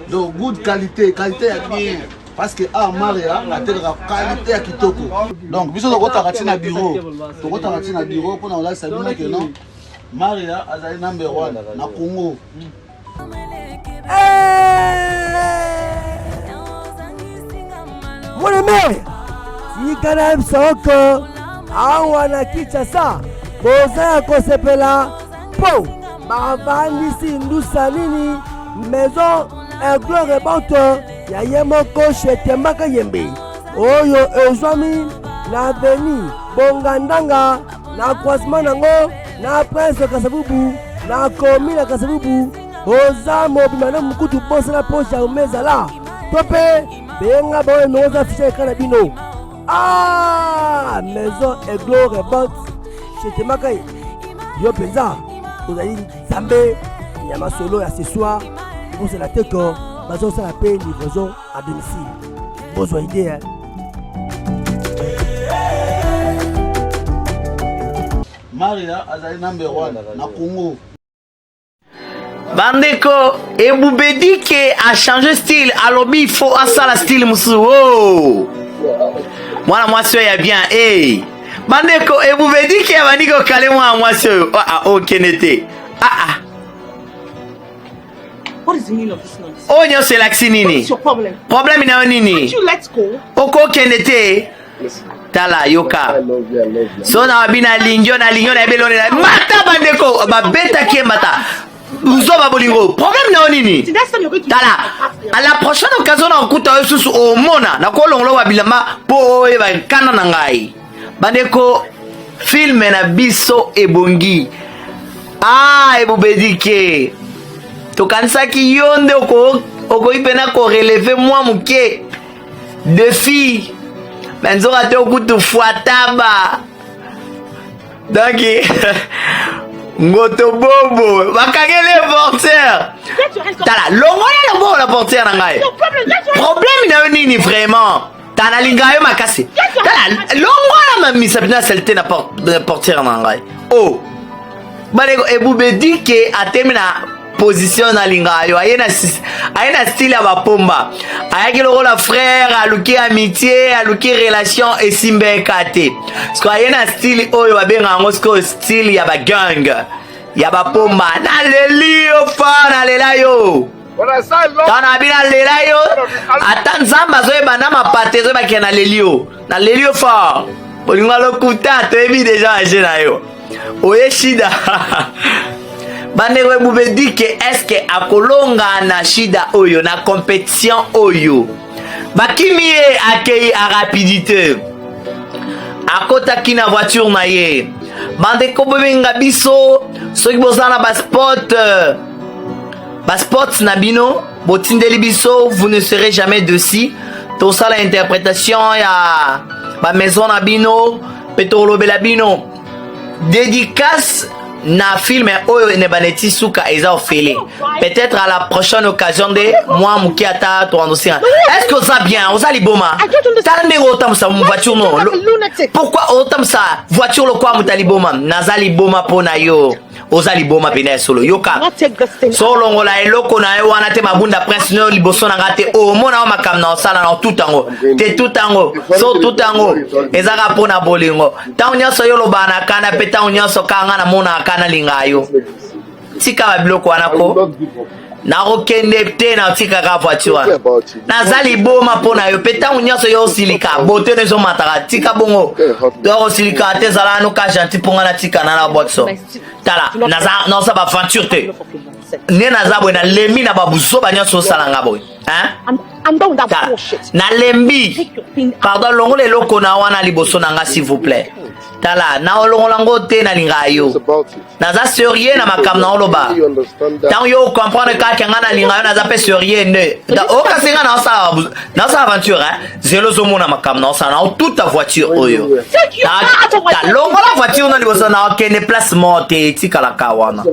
Donc good qualité, qualité ya bien. Parce que ah Maria atelaka qualité ya kitoko. Donc biso tokotaka ti na bureau. Tokotaka ti na bureau mpona kolakisa bino ke non Maria azali number 1 na Congo. Mwana mere tika nayebisa yo ke awa na Kinshasa boza ya kosepela mpo bavandisi ndusa nini maison Aigle Rebonte ya ye moko Chez Yembe oyo ezwami na avenue Bongandanga na croisement nango na Prince Kasavubu na commune ya Kasavubu. Oza mobima na mokutu bosana mpo jamais ezala to mpe benga bango nimero eza affiche ekran na bino. Ah, maison Aigle Rebonte Chez yo mpenza ozali nzambe ya masolo ya ce soir. Bozala te ko bazosala mpe livraison à domicile, bozwa idée hein? Maria azali number one na Congo. Bandeko, Ebubedike a changé style, alobi faut asala style mosusu. Oh! Mwana mwasi oyo ya bien, hey. Bandeko, Ebubedike abandi kokale mwana mwasi oyo. Ah, ah, okende te. Ah, ah. What is the meaning of this nonsense? Oyo nyonso elakisi nini? What's your problem? Problème na yo nini? Can't you let go? Okokende te. Tala, yoka. So na babi nalingi yo, nalingi yo, nayebi elongi na mata. Bandeko, babetaki ye mata. Zoba bolingo, problème na yo nini? The next time you're going to Tala, à la prochaine occasion nakokuta yo susu, omona nakolongola wa bilamba mpo oyeba nkanda na ngai. Bandeko, filme na biso ebongi. Ah, Ebubedike, tokanisaki yo nde okoki mpena koreleve mwa moke défi, me nzoka te okutu fwataba. Donc ngoto bobo bakangeli portière. Tala, longola loboko na portière na ngai. Problème na yo nini vraiment? Tala, nalinga yo makasi. Tala, longola mamisa mpena saleté na portière na ngai. Oh, bandeko, Ebubedike atemi na position nalinga yo. Aye na style ya bapomba, ayaki lokola frère, aluki amitié, aluki relation, esimbeka te. Siko aye na style oyo babenga yango sikoyo style ya bagang ya bapomba. Naleli yo fa, nalela yo ntango na bi, nalela yo. Ata Nzambe azoyeba na mapate ezoyebakela. Naleli yo, naleli yo fort. Bolingo lokuta, toyebi deja age na yo. Oye shida. Bandeko, Ebubedike eske akolonga na shida oyo, na compétition oyo? Bakimi ye, akei a rapidité, akotaki na voiture na ye. Bandeko, bobenga biso soki boza na baspot, baspot na bino botindeli biso, vous ne serez jamais dessus. Tosala interprétation ya bamaison na bino mpe tokolobela bino dédicace na film oyo. Ne baneti suka eza ofele, peut-être à la prochaine occasion nde mwa moke ata toandosinga. Est ce que oza bien? Oza liboma? Tala ndenge otambusa voiture. No, pourquoi otambusa voiture lokwa moto ya liboma? Naza liboma mpo na yo. Oza liboma pene ya solo. Yoka, so olongola eloko na yo wana te, mabunda prince no liboso na nga te. Omona yo makambo na osala na otuta yango te. Tuta yango, so otuta yango, ezaka mpo na bolingo. Ntango nyonso yo olobaka na kanda, mpe ntango nyonso kaka nga namonaka kanda. Linga yo, tika babiloko wana ko. Nakokende te, natikaka voiture wana. Naza liboma mpo na yo, mpe ntango nyonso yo osilika, bote no ezomataka. Tika bongo, donc osilika te, ezala nano ka gentil mpo nga natikana na botso. Tala, naza baaventure te. Nde naza boye, nalembi na babuzoba nyonso osala nga boye. Tala, nalembi. Pardon, longola eloko na wana liboso na nga, s'il vous plaît. Tala, na olongola yango te. Nalingaka yo, naza sérieux na makambo na oloba. Ntango yo ocomprendre kaka nga nalinga yo, naza mpe sérieux nde okasi nga naosala aventure. Zelo, ozomona makambo naosala na otuta voiture oyo. Longola voiture na liboso na okende place moko te, etikalaka wana.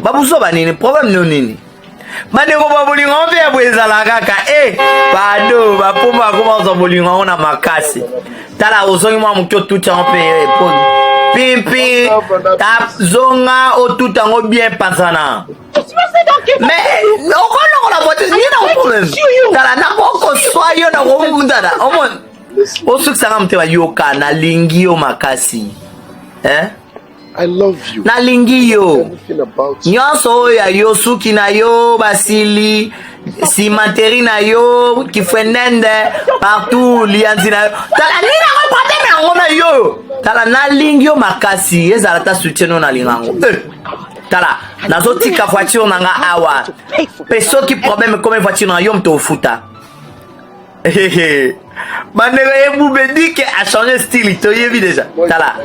Babuzoba nini? Problème no nini? Bandeko, ba bolingo mpe ya boye ezala kaka e pado. Bapomba bakoma kozwa bolingo yango na makasi. Tala, ozongi mwa moke, otuti yango mpe po pimpi zonga, otuta yango bien, panzana. Mais okolongola voiture nini na problème? Tala, nakokoswa yo, nakomundana. Omoni, osukisanga motema. Yoka, nalingi yo makasi, hein? I love you. Nalingi yo. Everything about you. Nyonso oyo ya yo, suki na yo, basili. Cimenterie na yo, Kifwendende, partout, lianzi na yo. Tala nini yango problème yango na yo. Tala nalingi yo makasi, ezala ta soutien no nalinga yango. Eh. Tala, nazotika voiture na nga awa. Pe soki problème ekomi voiture na yo moto ofuta. Bandeko ye bube dike a changer style toyebi deja. Tala.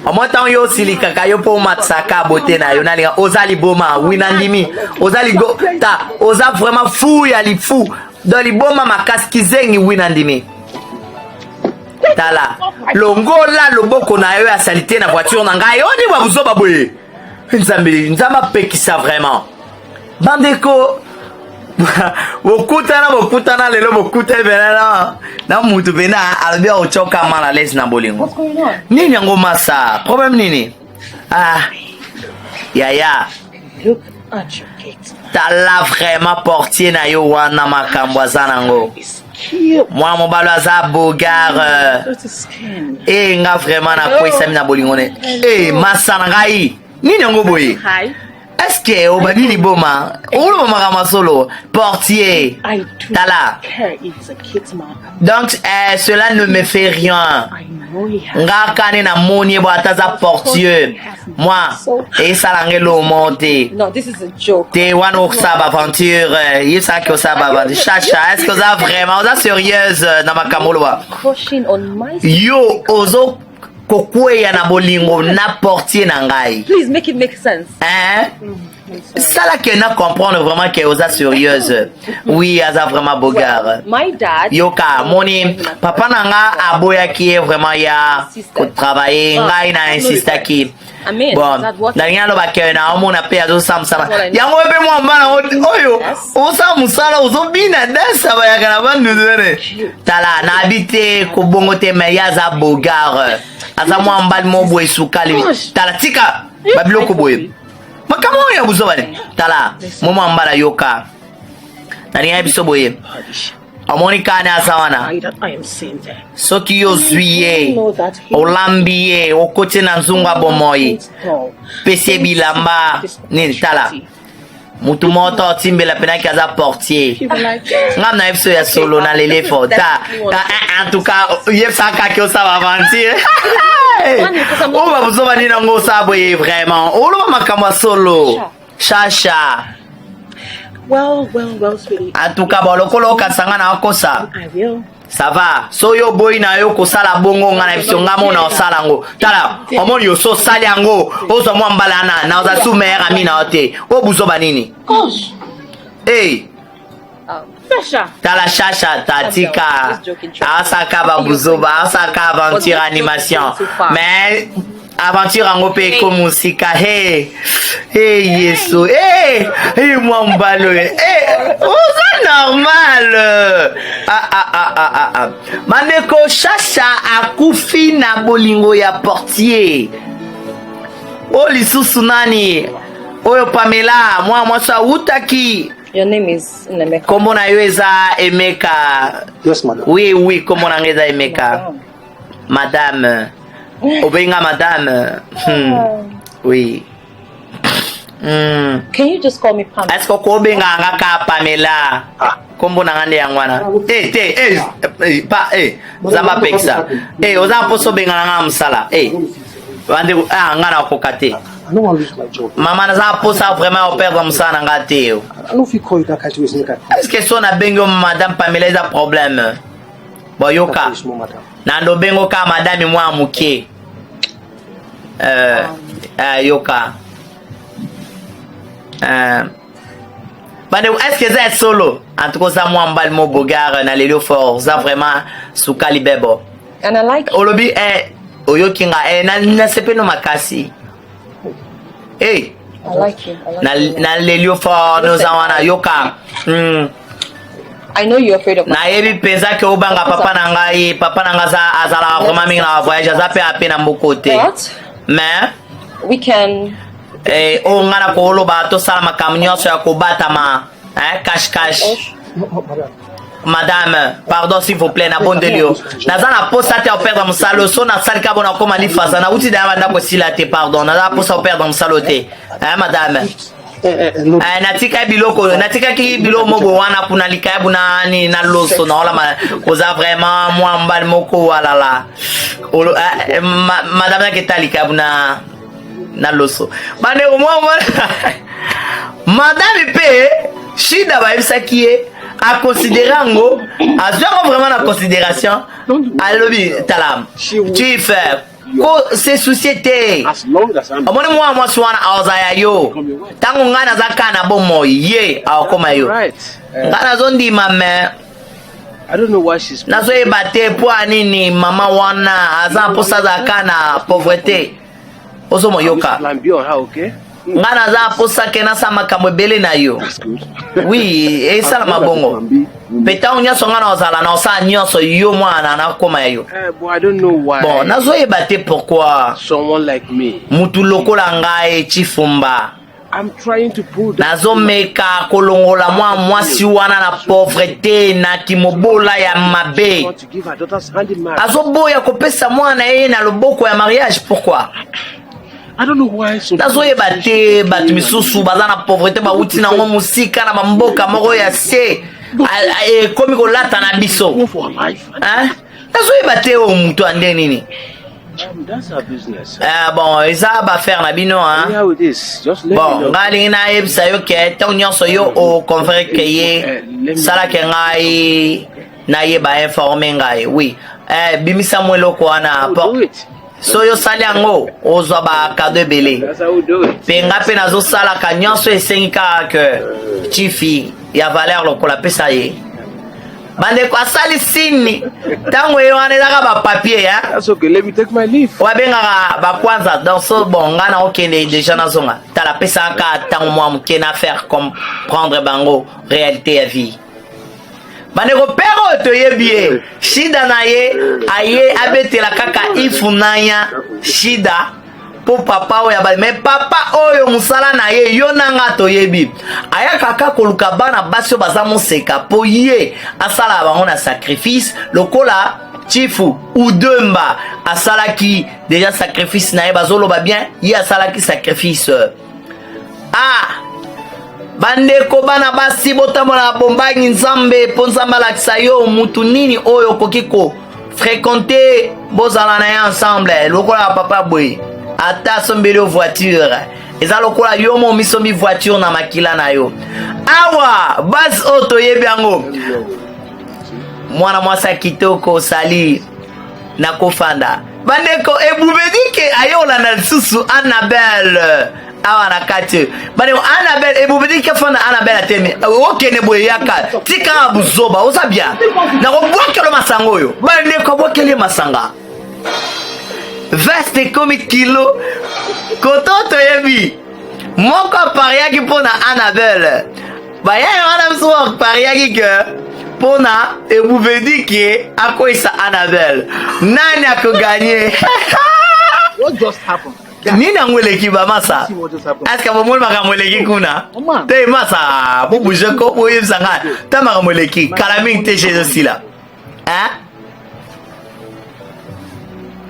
Omoi ntango yo osilikaka yo mpo omatisaka bote na yo nalinga oza liboma wi nandimi oza ligo ta oza vraiment fou ya lifu donc liboma makasi kizengi wi nandimi tala longola loboko na yo ya salite na voiture na ngai oni bwa buzoba boye nzambe nzambe apekisa vraiment bandeko bokutana bokutana lelo bokutani pena na, na mutu pena alobi akocoka mal à l'aise na bolingo nini yango masa problème nini ah yaya tala vraiment portier na yo wana makambo aza nango mwana mobali aza bogare e nga vraiment nakwesami na bolingo ne e masa na ngai nini yango boye Est-ce que obandi liboma oloba makambo ya solo portier tala donc eh, cela ne me fait rien nga kani namoni ye bo ata aza portier moi esala nga eloko moko te te wana osala baaventure eh, yebisaki osala baaventure chacha est ce que oza vraiment oza sérieuse eh, na makambo oloba yo ozo kokweya na bolingo na portier na ngai. Please make it make sense. Hein? Sala que na comprendre vraiment que oza sérieuse. Oui, aza vraiment beau gars. My dad. Yoka, moni papa na nga aboyaki ye vraiment ya ko travailler ngai na insistaki. Bon, nalingi naloba ke na omona mpe azosala mosala yango mpe mwa mbana oyo osala mosala ozobina dansa bayaka na bandundune tala nayebi te kobongo te me ye aza bogare aza mwa mbali mo boye sukali tala tika babiloko boye makambo oyo ya buzoba ne tala mo mwa mbala yoka nalingi biso boye omoni kani aza wana soki yo ozwi ye olambi ye okoti na nzungu ya bomoi pesi ye bilamba nini tala mutu moko to otimbela mpenaki aza portier nga na yebiso ya solo na lele fo ta en tout cas yebisaka kaki osala aventure oyo babuzoba nini yango osala boye vraiment oloba makambo ya solo Chacha. Well, well, well, sweetie. En tout cas, bon, lokola okasa nga na okosa. I will. Ça va. So yo boyi na yo kosala bongo nga na biso nga mona osala yango. Tala, omoni yo so osali yango, ozwa mwa mbala na na oza sous meilleur ami na yo te. O buzoba nini? Gosh. Hey. Sasha. Tala Chacha tatika. Asaka ba buzoba, asaka aventure animation. Mais aventure yango mpe ekomi mosika he he yesu he he mwa mobali oyo he oza normal ah, ah, ah, ah, ah, ah. Bandeko Chacha akufi na bolingo ya portier oyo lisusu nani oyo Pamela mwa mwasi awutaki Your name is Nnemeka. Kombo na yo eza Emeka. Yes, madam. Oui, oui, kombo na nga eza Emeka. Madame. Obenga madame. Oui. Can you just call me Pam? Est-ce que okobenga nga ka Pamela? Ah. Kombo na nga nde yango wana. Eh, te, eh, eh, pa, eh, Nzambe apekisa. Eh, oza mposa obenga na nga mosala. Eh. Bandeko, ah, nga nakoka te. I don't want to lose my job. Mama naza mposa vraiment operdre mosala na nga te. I don't feel call you that kind of way. Est-ce que so nabengi yo madame Pamela eza problème? Bon yoka. Na ndobengo ka madame mwa moke. Euh, euh, yoka. Euh, bandeko est ce que eza ya solo en tout cas oza mwa mbali mo bogare na lelio fort oza vraiment sukali bebo And I like olobi eh, oyoki nga eh, nasepeli no makasi hey. I like you. I like you. Na lelio fort noza wana yoka. I know you're afraid of my Nayebi mpenza ke obanga papa na ngai papa na ngai azalaka vraiment mingi na voyage aza mpe ape na mboko te mais we can eh, oyo ngai na koloba tosala makambo nyonso ya kobatama eh, cash cash madame pardon s'il vous plaît nabondeli yo naza na posa te ya operdre mosala oyo so nasali kaka bona okoma lifaza nauti daya bandako esila te pardon naza na posa operdre mosala oyo te eh, madame. Eh, natikaki biloko, natikaki biloko moko wana kuna, likayabu na nini na loso. Naolama oza vraiment mwa mobali moko walala. Eh, madame naketa likayabu na loso. Bandeko, mwa madame mpe shida bayebisaki ye aconsidérer yango, azwi yango vraiment na considération. Alobi: "Tala chief, ko se soucier te. Omoni mwana mwasi wana aoza ya yo. Ntango ngai naza kaka na bomoi, ye akokoma yo. Ngai nazondima, me nazoyeba te mpo ya nini mama wana aza mposa azala kaka na pauvreté. Ozomoyoka, ngai naza mposa ke nasala makambo ebele na yo. Oui, esalama bongo mpe ntango nyonso ngai nazala na osala nyonso, yo mwana nakoma ya yo. Bon, nazoyeba te pourquoi mutu lokola ngai Chifumba nazomeka kolongola mwa mwasi wana na pauvreté, na kimobola ya mabe. Azoboya kopesa mwana ye na loboko ya mariage. Pourquoi? Nazoyeba te. Bato misusu baza na pauvreté, bawuti nango mosika na bamboka moko ya se, ekomi kolata na biso. Nazoyeba te oyo moto ya nde nini. Bon, eza baaffaire na bino. Bon, ngai alingi nayebisa yo ke ntango nyonso yo oconvaincre ye, salake ngai nayeba, informe ngai. Oui, bimisa mwa eloko wana. So yo osali yango, ozwa bacadeau ebele. Mpe nga mpe nazosalaka nyonso esengi kaka ke chifi ya valeur lokola apesa ye. Bandeko, asali sini ntango ye wana ezaka bapapier oyo abengaka bakwanza. Donc so bon, nga na okende déjà, nazonga. Tala, apesaka ntango mwa moke na faire comprendre bango réalité ya vie. Bandeko, père oyo toyebi ye, shida na ye aye abetela kaka Ifunanya shida mpo papa oyo abali. Me papa oyo, mosala na ye, yo na nga toyebi, ayaka kaka koluka bana basi oyo baza moseka mpo ye asalaka bango na sacrifice, lokola Chifu Udemba asalaki déjà sacrifice na ye. Bazoloba bien, ye asalaki sacrifice. Ah, bandeko, bana basi, botambola na bombangi Nzambe, mpo Nzambe alakisa yo mutu nini oyo okoki ko fréquenter, bozala na ye ensemble. Lokola papa boye, ata asombeli yo voiture, eza lokola yo mo omisombi voiture na makila na yo. Awa basi oyo toyebi yango, mwana mwasi ya kitoko osali na kofanda. Bandeko, ebubedike aye olanda lisusu Annabelle awa na kati. Bandeko, Annabelle, ebubedike afanda, Annabelle atemi. Okende boye, yaka, tika buzoba, oza bien, nakobwakelo masanga oyo. Bandeko, abwakeli ye masanga, veste ekomi kilo. Koto toyebi moko apariaki mpo na Annabelle, bayaya wana biso apariaki ke mpo na ebubedike akweyisa Annabelle, nani akogagner? Nini yango eleki bamasa? Est-ce bomoni makambo eleki kuna te? Masa, bobouge ko boyebisa ngai ta makambo eleki kala mingi te. Jésus sila.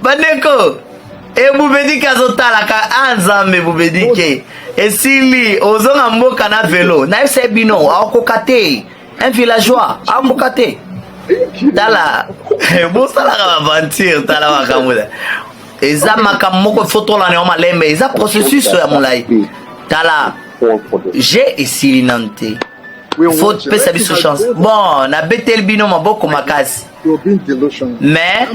Bandeko, ebubedike azotalaka a Nzambe. Ebubedike esili, ozonga mboka na velo. Nayebisa bino, akokoka te, un villageois akokoka te. Tala, bosalaka baventure. Tala makambo eza makambo moko, faut tolanda yango malembe, eza processus ya molai. Tala, je esili nanu te, faut pesa biso chance. Bon, nabeteli bino maboko makasi, mais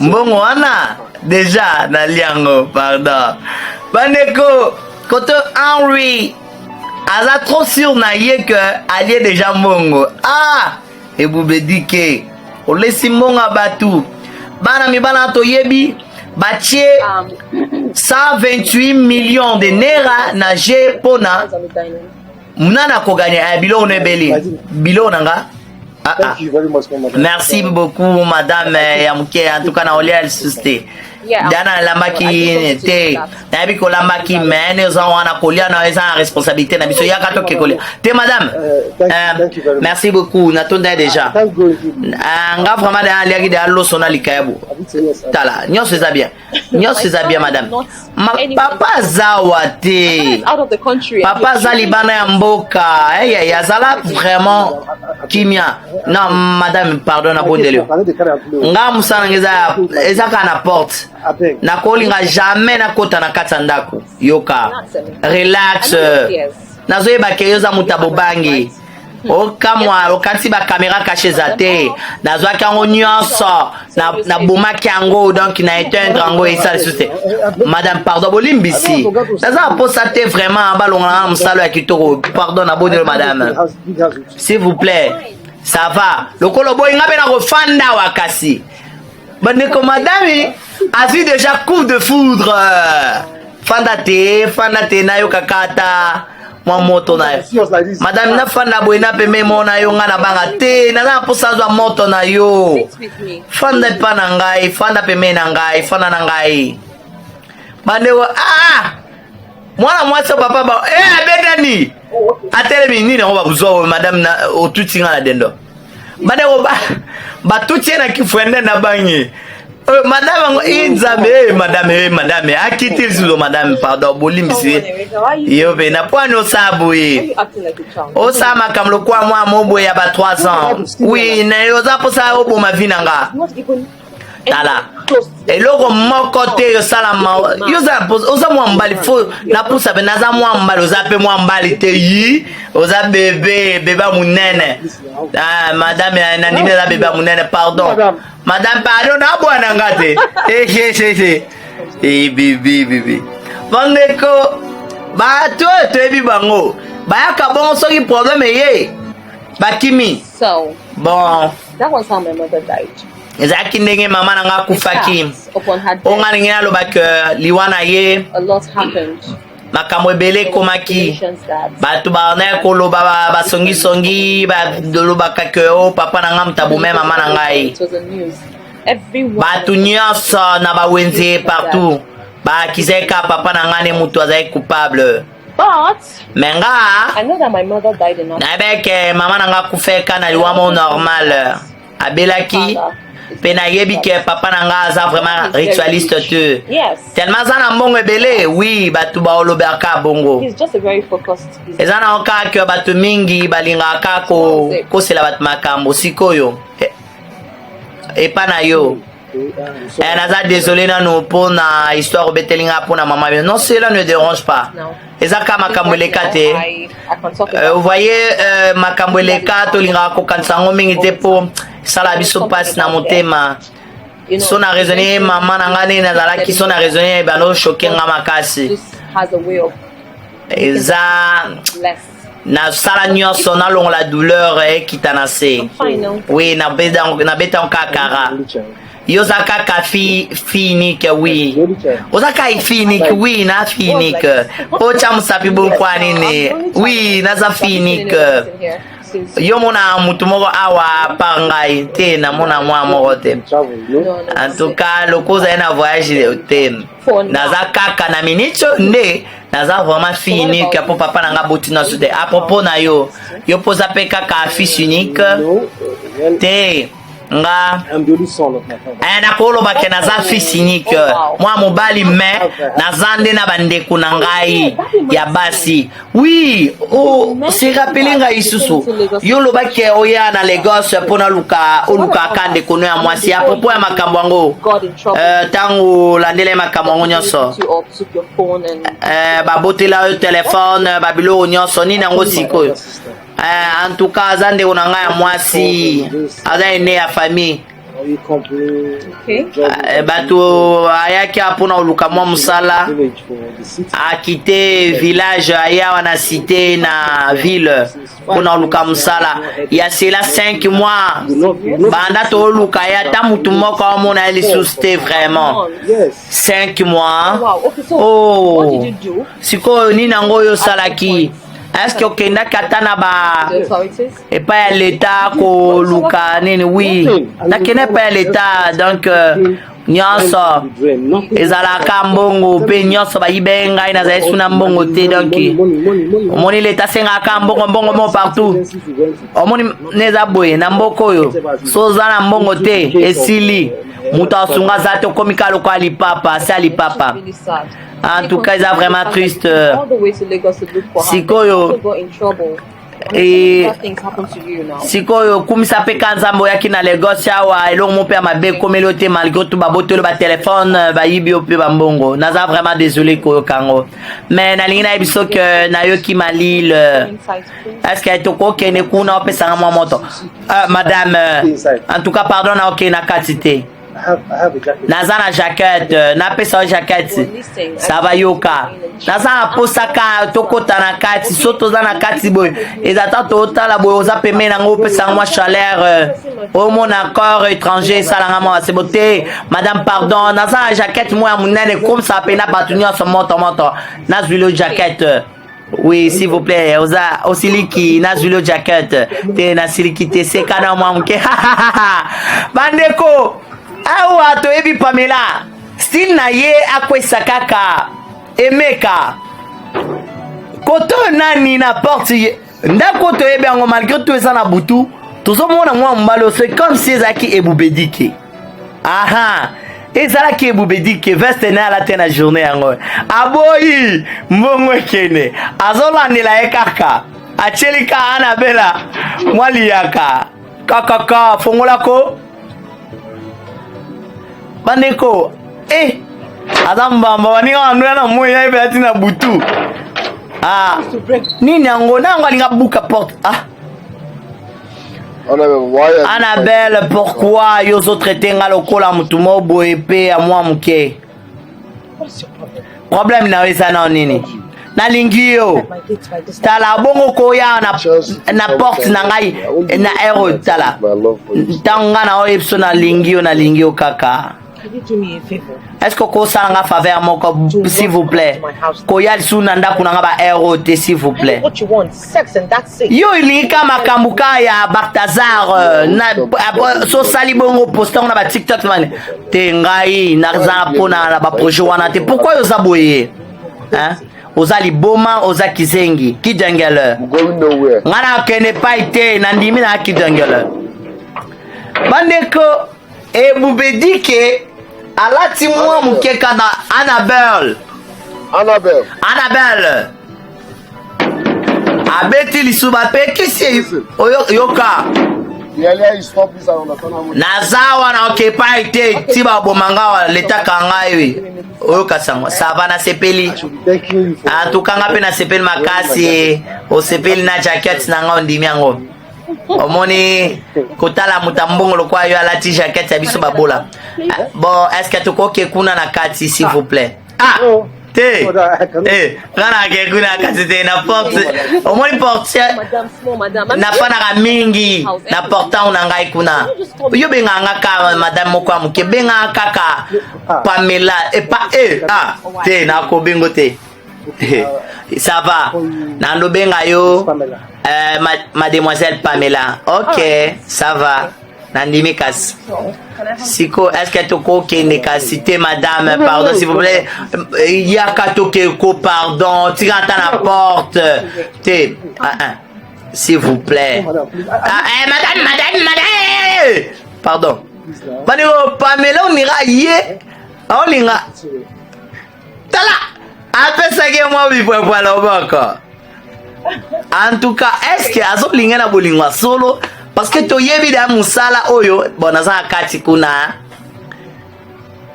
mbongo wana déjà naliango, pardon. Bandeko, koto Henry aza trop sûr na ye ke alie déjà mbongo. Ah, ebubedike olesi mbongo ya bato. Bana mibala toyebi batie 128 millions de naira na jeu mpona nani akogagner. Eh, biloko no ebeli, biloko na nga. Ah, ah. Merci beaucoup, madame ya moke. En tout cas, na olia lisusu te. Dana nalambaki te, nayebi kolambaki, mais ne oza wana kolia na eza na responsabilité na biso. Yaka toke kolia te, madame. Merci beaucoup, natonda ye déjà. Nga vraiment deya aliaki deya loso na likayabu. Tala, nyonso eza bien, nyonso eza bien, madame. Ma, papa azawa te, papa aza libanda ya mboka. Eyaya, azala vraiment kimia. Non, madame, pardon, nabondeli yo. Nga mosala nanga eza, eza kaka na porte, nakolinga jamais nakota na kati ya ndako. Yoka, relax, nazoyeba ke yo oza moto ya bobangi. Okamwa, okanisi bacaméra caché eza te. Nazwaki yango nyonso, nabomaki yango, donc na éteindre yango, esala lisusu te. Madame, pardon, bolimbisi, naza na posa te vraiment balongola nga mosala ya kitoko. Pardon, nabondelo, madame, s'il vous plaît. Ça va, lokolo boyi nga mpe nakofanda awa. Kasi bandeko, madame azwi déjà coup de foudre. Fanda te, fanda te, nayokaka ata mwa moto na yo. Madame, nafanda boye na pembe mo na yo. Nga na banga te, naza na mposa azwa moto na yo. Fanda epa na ngai, fanda pembeni na ngai, fanda na ngai. Bandeko, ah, mwana mwasi papa ba eh, abetani, atelemi nini yango bakuzwa oyo. Madame, na otuti nga na dendo. Bandeko, batuti ye na kifwende na bangi. Madame yango i nzambe. Madame, madame akiti lisusu. Madame, pardon, bolimbisi yo mpe na pwani osala boye, osala makambo lokwa mwa moboye ya ba 3 ans. Oui, na yo oza mposa oboma vie na nga. Tala, eloko moko te yosalama. Yo oza mwa mobali, fo napusa mpe naza mwa mobali. Oza mpe mwa mobali te, yi oza bebe, bebe ya monene. Ah, madame, nandimi eza bebe ya monene. Pardon, madame, pardon, nabwana nga te. Ehehehhe, bibi bibi. Bandeko, bato oyo toyebi bango bayaka bongo, soki problème eye, bakimi. So, bon, that was how my mother died. Ezalaki ndenge mama na nga akufaki. O nga ndenge naloba ke liwa na ye, A lot happened. makambo ebele ekomaki. Bato bandaki koloba, basongisongi, balobaka ke o papa na nga moto abome mama na ngai. It was on news. Everyone. Bato nyonso na bawenze partout baakizaki ka papa na ngai nde moto azalaki coupable. But Mais nga I know that my mother died in nayebi ke mama na nga akufeka na liwa mo normal, abelaki mpe. Nayebi ke papa na nga aza vraiment ritualiste te, tellement aza na mbongo ebele. Oui, bato baolobaka bongo. He's just a very focused business. Eza na kaka ke bato mingi balingaka kaka kosela bato makambo. Sikoyo epa na yo, naza désolé nanu mpona histoire obeteli nga mpona mama bino. Non, cela ne dérange pas. No. Eza ka makambo eleka te. I can talk Vous voyez, makambo eleka, tolingaka kokanisa yango mingi te mpo esala biso mpasi na motema. So na raisonne mama na ngai ndenge nazalaki, so na raisonne bano choquer nga makasi. This has a way of Eza less. Nasala nyonso nalongola douleur ekita na se. Oui, nabeta yango kaka. Yo oza kaka fille unique. Oui, oza kaka fille unique. Oui, na fille unique, otya mosapi bokwa nini. Oui, naza fille unique. Yo mona mutu moko awa par ngai te, namona mwa moko te. En tout cas, loko ozali na voyage te, naza kaka na minute oyo nde naza vraiment fille unique, mpo papa na nga boti nyonso te. À propos na yo, yo mpo oza mpe kaka fils unique te. Nga nakoloba ke naza fils unique, mwa mobali, mais naza nde na bandeko na ngai ya basi. Oui, oh, se rappeler ngai lisusu, yo olobaki oya na Lagos mpona luka olukaka ndeko no ya mwasi. À propos ya makambo yango, ntango olandela ye makambo yango nyonso, babotela yo telefone, babiloko nyonso, nini yango sikoyo? En tout cas, aza ndeko na ngai ya mwasi, aza aîné ya famille. Bato ayaki mpona koluka mwa mosala, akite village, aya awa na cité, na ville, mpona koluka mosala. Ya cela 5 mois banda toluka ye, ata mutu moko amona ye lisusu te. Vraiment, 5 mois. Oh, sikoyo nini yango oyo osalaki? Est-ce okendaki ata na ba epai ya leta koluka nini? Oui, nakende epai ya leta, donc. Nyonso ezalaka mbongo mpe nyonso bayibe ngai nazali suna mbongo te. Donc omoni leta asengaka mbongo, mbongo mo partout. Omoni ne eza boye na mboka oyo, so oza na mbongo te, esili, moto asunga aza te, okomi kaka lokola lipapa se ya lipapa. En tout cas, eza vraiment triste. Sikoyo e, sikoyo kumisa mpe ka Nzambe oyaki na Lagos awa, eloko mo mpe ya mabe ekomeli yo te, malgré tout babotoli batelefone, bayibi yo mpe bambongo. Naza vraiment désolé koyoka yango, mais nalingi nayebi so ke nayoki malile. Est ce que tokokende kuna opesanga mwa moto? Madame, en tout cas pardon, naokende na kati te, naza na jaquette, napesa yo jaquette. Ça va, yoka, naza na posa ka tokota na kati. So toza na kati boye, eza ta totala boye, oza pembeni nango, opesanga mwa chaleur, omona corps étranger esalanga mwa sebo te. Madame, pardon, naza na jaquette moko ya monene, ekomisa pena bato nyonso moto moto. Nazwili yo jaquette. Oui, s'il vous plaît, oza osiliki, nazwili yo jaquette te, nasiliki te, seka na mwa moke. Bandeko, awa toyebi Pamela, style na ye akwesa kaka Emeka koto nani na porte ndako. Toyebi yango, malgré tout eza na butu, tozomona mwa mobali, c'est comme si ezalaki ebubedike. Aha, ezalaki ebubedike, veste na ye alate na journée yango, aboyi mbongo ekende, azolandela ye kaka, atieli ka Anabela mwa liyaka kakaka, fongolako. Bandeko, e aza mbamba, baninga bandoya na moi ya ebe ati na butu. Ah, nini yango na yango alinga buka porte. Ah, Annabelle, pourquoi yo ozotraite nga lokola motu mo boye mpe ya mwa moke? Problème na yo eza nao nini? Nalingi yo, tala bongo koya na porte na ngai na ero. Tala, ntango ngai na oyebi so nalingi yo, nalingi yo kaka. Est ce que okosala nga faveur moko, s'il vous plaît? Koya lisusu na ndako na nga ba ero te, s'il vous plaît. Yo olingi ka makambo ka ya Bartazar, sosali bongo poste yango na baTikTok mane te. Ngai naza mpona na baprojet wana te. Pourquoi oza boye, hein? Oza liboma, oza kizengi, kidengele. Ngai nakende epai te, nandimi na kidengele. Bandeko, ebubedike alati mwa moke kana Annabelle. Annabelle. Annabelle abeti lisuba apekisi yoka. Naza wana, oke epai te, ti baboma nga wa letaka ngai oyoka sango. Ça va, nasepeli antuka, nga mpe nasepeli makasi. Osepeli na jaquette na nga, ondimi yango. Omoni kotala moto ya mbongo lokola yo alati jaquette ya biso babola. Bon, est ce que tokoke kuna na kati, s'il vous plaît? Ah te, eh, nga nake kuna na kati te, na porte. Omoni portier, nafanaka mingi na portant na ngai kuna. Yo bengaka nga kaka madame moko ya moke, bengaka kaka Pamela epa e. Ah te, nakobengo te. Ça va, nandobenga yo mademoiselle Pamela. Ok, ça va, nandimi. Kasi siko, est ce que tokokende kasi te? Madame, pardon, s'il vous plaît, yaka tokeko, pardon, tika ata na porte te. Ah, ah. S'il vous plaît. Ah, eh, madame, madame, madame, pardon. Bandeko, Pamela onira ye aolinga, tala, apesaki ye mwa bipwepwa loboko. En tout cas, est ce que azolinga na bolingo ya solo? Parce que toyebi da mosala oyo. Bon, naza na kati kuna,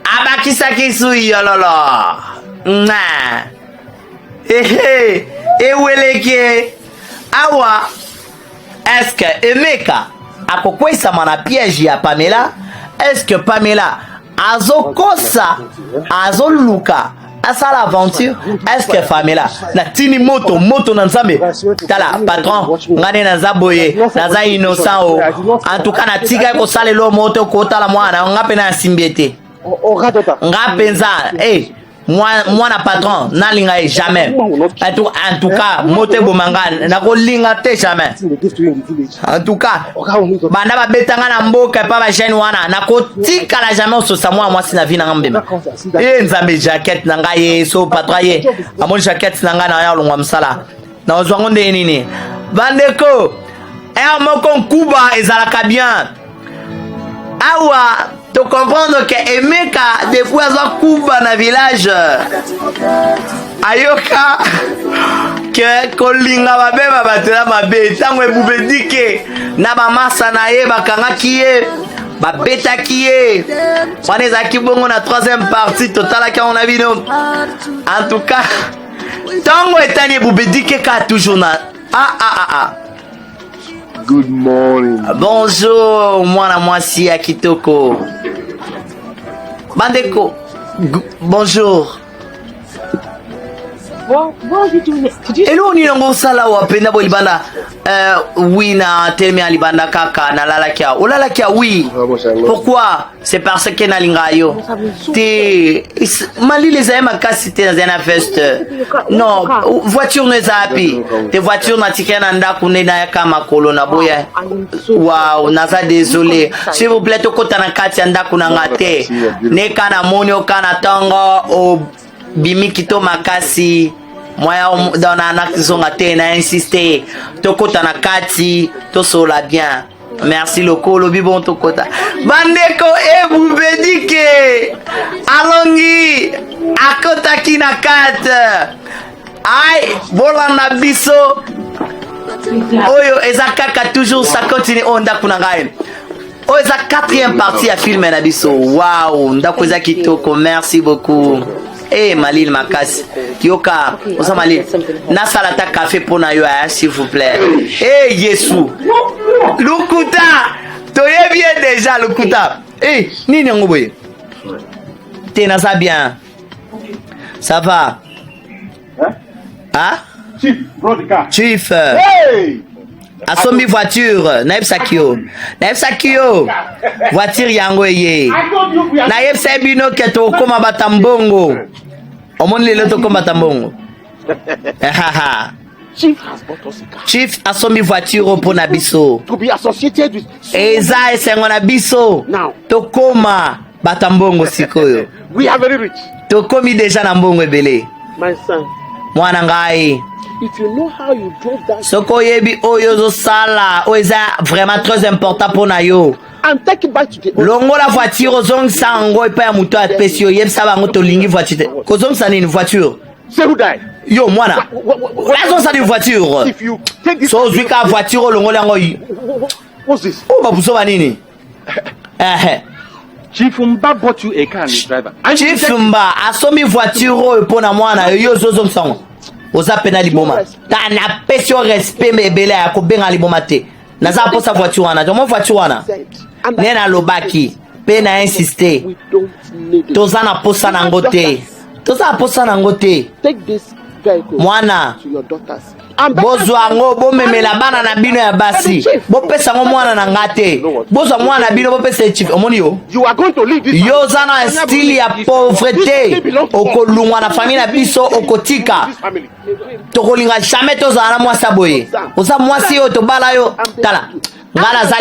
abakisaki sui yololo nga ehe eweleki awa. Est ce que Emeka akokwesama na piège ya Pamela? Est ce que Pamela azokosa, azoluka asala aventure? Est ce que Pamela natini moto moto na Nzambe? Tala patron, ngai nde naza boye, naza innocent o. En tout cas, natikaki kosalela o moto kotala mwana nga mpe na yasimbi ye te, nga mpenza. Eh. Mwana patron nalinga ye jamais. En tout cas, moto eboma nga, nakolinga te jamais. En tout cas, banda babeta nga na mboka epa bajeune wana, nakotikala jamais ososa mwana mwasi na vie na nga mobimba. E Nzambe, jaquette na ngai ye so patron ye amoni jaquette na ngai na ya olongwa mosala, nazwa yango ndenge nini? Bandeko, heure moko nkuba ezalaka bien. Awa to comprendre que Emeka depuis azwa kuba na village, ayoka ke kolinga mabe ba bato na mabe. Ntango ebubedike na bamasa na ye bakangaki ye, babetaki ye, wana ezalaki bongo na troisième partie, totalaki yango na bino. En tout cas, ntango etani ebubedike ka toujours na ah, ah, ah, ah. Good morning. Bonjour mwana mwasi ya kitoko. Bandeko, bonjour. Eloko nini yango osala awa mpenza boye libanda? Oui, na telemi ya libanda kaka, nalalaki awa. Olalaki awa? Oui. Pourquoi? C'est parce que nalinga yo te. Malili ezali makasi te, nazali na veste. Non, voiture no eza wapi? Te, voiture natikali na ndako nde nayaka makolo na boya. Wow, naza désolé, s'il vous plaît, tokota na kati ya ndako na nga te. Neka namoni oka na ntongo, obimi kito makasi moya donc nazonga te, na insiste, tokota na kati, tosolola bien. Merci loko olobi bon, tokota. Bandeko, ebubedike alongi, akotaki na kate. Ai, bolanda biso, oyo eza kaka toujours, ça continue. Oyo ndako na ngai, oyo eza quatrième partie ya film na biso. Wow, ndako eza kitoko, merci beaucoup. E malili makasi, yoka oza malili, nasala ata café mpo na yo, s'il vous plaît. E Yesu, lukuta, toyebi ye déjà lukuta. E nini yango boye te? Naza bien, ça va. Ah, Chief brought the car. Chief Hey! asombi voiture. Nayebisaki yo, nayebisaki yo, voiture yango eye. I told you we are. Nayebisa bino ke tokóma bata mbongo. Omoni lelo tokóma bata mbongo. Haha. Chief has bought us a car. Chief asombi voiture mpo na biso. To be associated with. Eza esengo na biso. Now. Tokóma bata mbongo sikoyo. We are very rich. Tokomi déjà na mbongo ebele. My son, Mwana ngai, if you know how you drove that soki oyebi oyo ozosala, oyo eza vraiment très important mpo na yo. And take it back to the Longola voiture, ozongisa yango epai ya moto apesi yo. Yebisa bango tolingi voiture te. Kozongisa nini voiture? Say who died. Yo mwana, azongisa nini voiture? If you take this. So ozwi ka voiture, olongoli yango. What's this? Oyo babuso banini? Ehe. Chief Mba bought you a car and a driver. And you Chief reject it. Mba asombi voiture oyo mpo na mwana yo, yo ozozongisa yango, oza pena liboma. Ta napesi yo respect me ebele ya kobenga liboma te. Naza mposa voiture wana te. Omo voiture wana nde nalobaki mpe na insiste. We don't need it. Toza na posa nango te, toza na posa nango te. Take this vehicle Mwana, to your daughters. Bozwa yango, bomemela bana na bino ya basi. Bopesa yango mwana na nga te. Bozwa mwana na bino, bopesa ye chief. Omoni yo, yo oza na style ya pauvreté, okolungwa na famille na biso, okotika. Tokolinga jamais tozala na mwasi ya boye. Oza mwasi oyo tobala yo? Tala nga, naza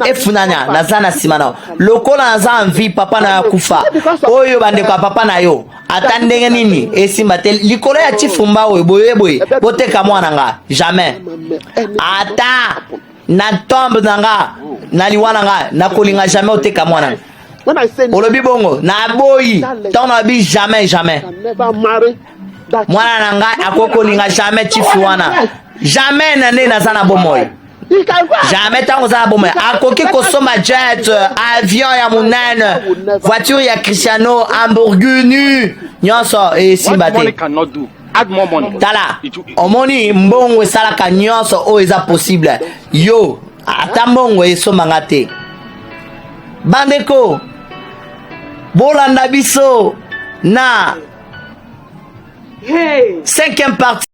efunanya, naza na nsima na yo lokola naza envie. Papa na yo akufa, oyo bandeko ya papa na yo, ata ndenge nini esimba te likolo ya chifumba oyo boye boye. Boteka mwana nga jamais, ata na tombe na nga, na liwa na nga, nakolinga jamais oteka mwana nga. Olobi bongo, naboyi. Ntango nalobi jamais, jamais, mwana na ngai akoki kolinga jamais chifu wana, jamais. Na nde naza na bomoi, jamais. Ntango oza na bomoi, akoki kosomba jet, avion ya monene, voiture ya Cristiano, Lamborghini, nyonso esimba te. Tala, omoni, mbongo esalaka nyonso oyo eza possible. Yo ata mbongo esombanga te. Bandeko, bolanda biso na cinquième partie.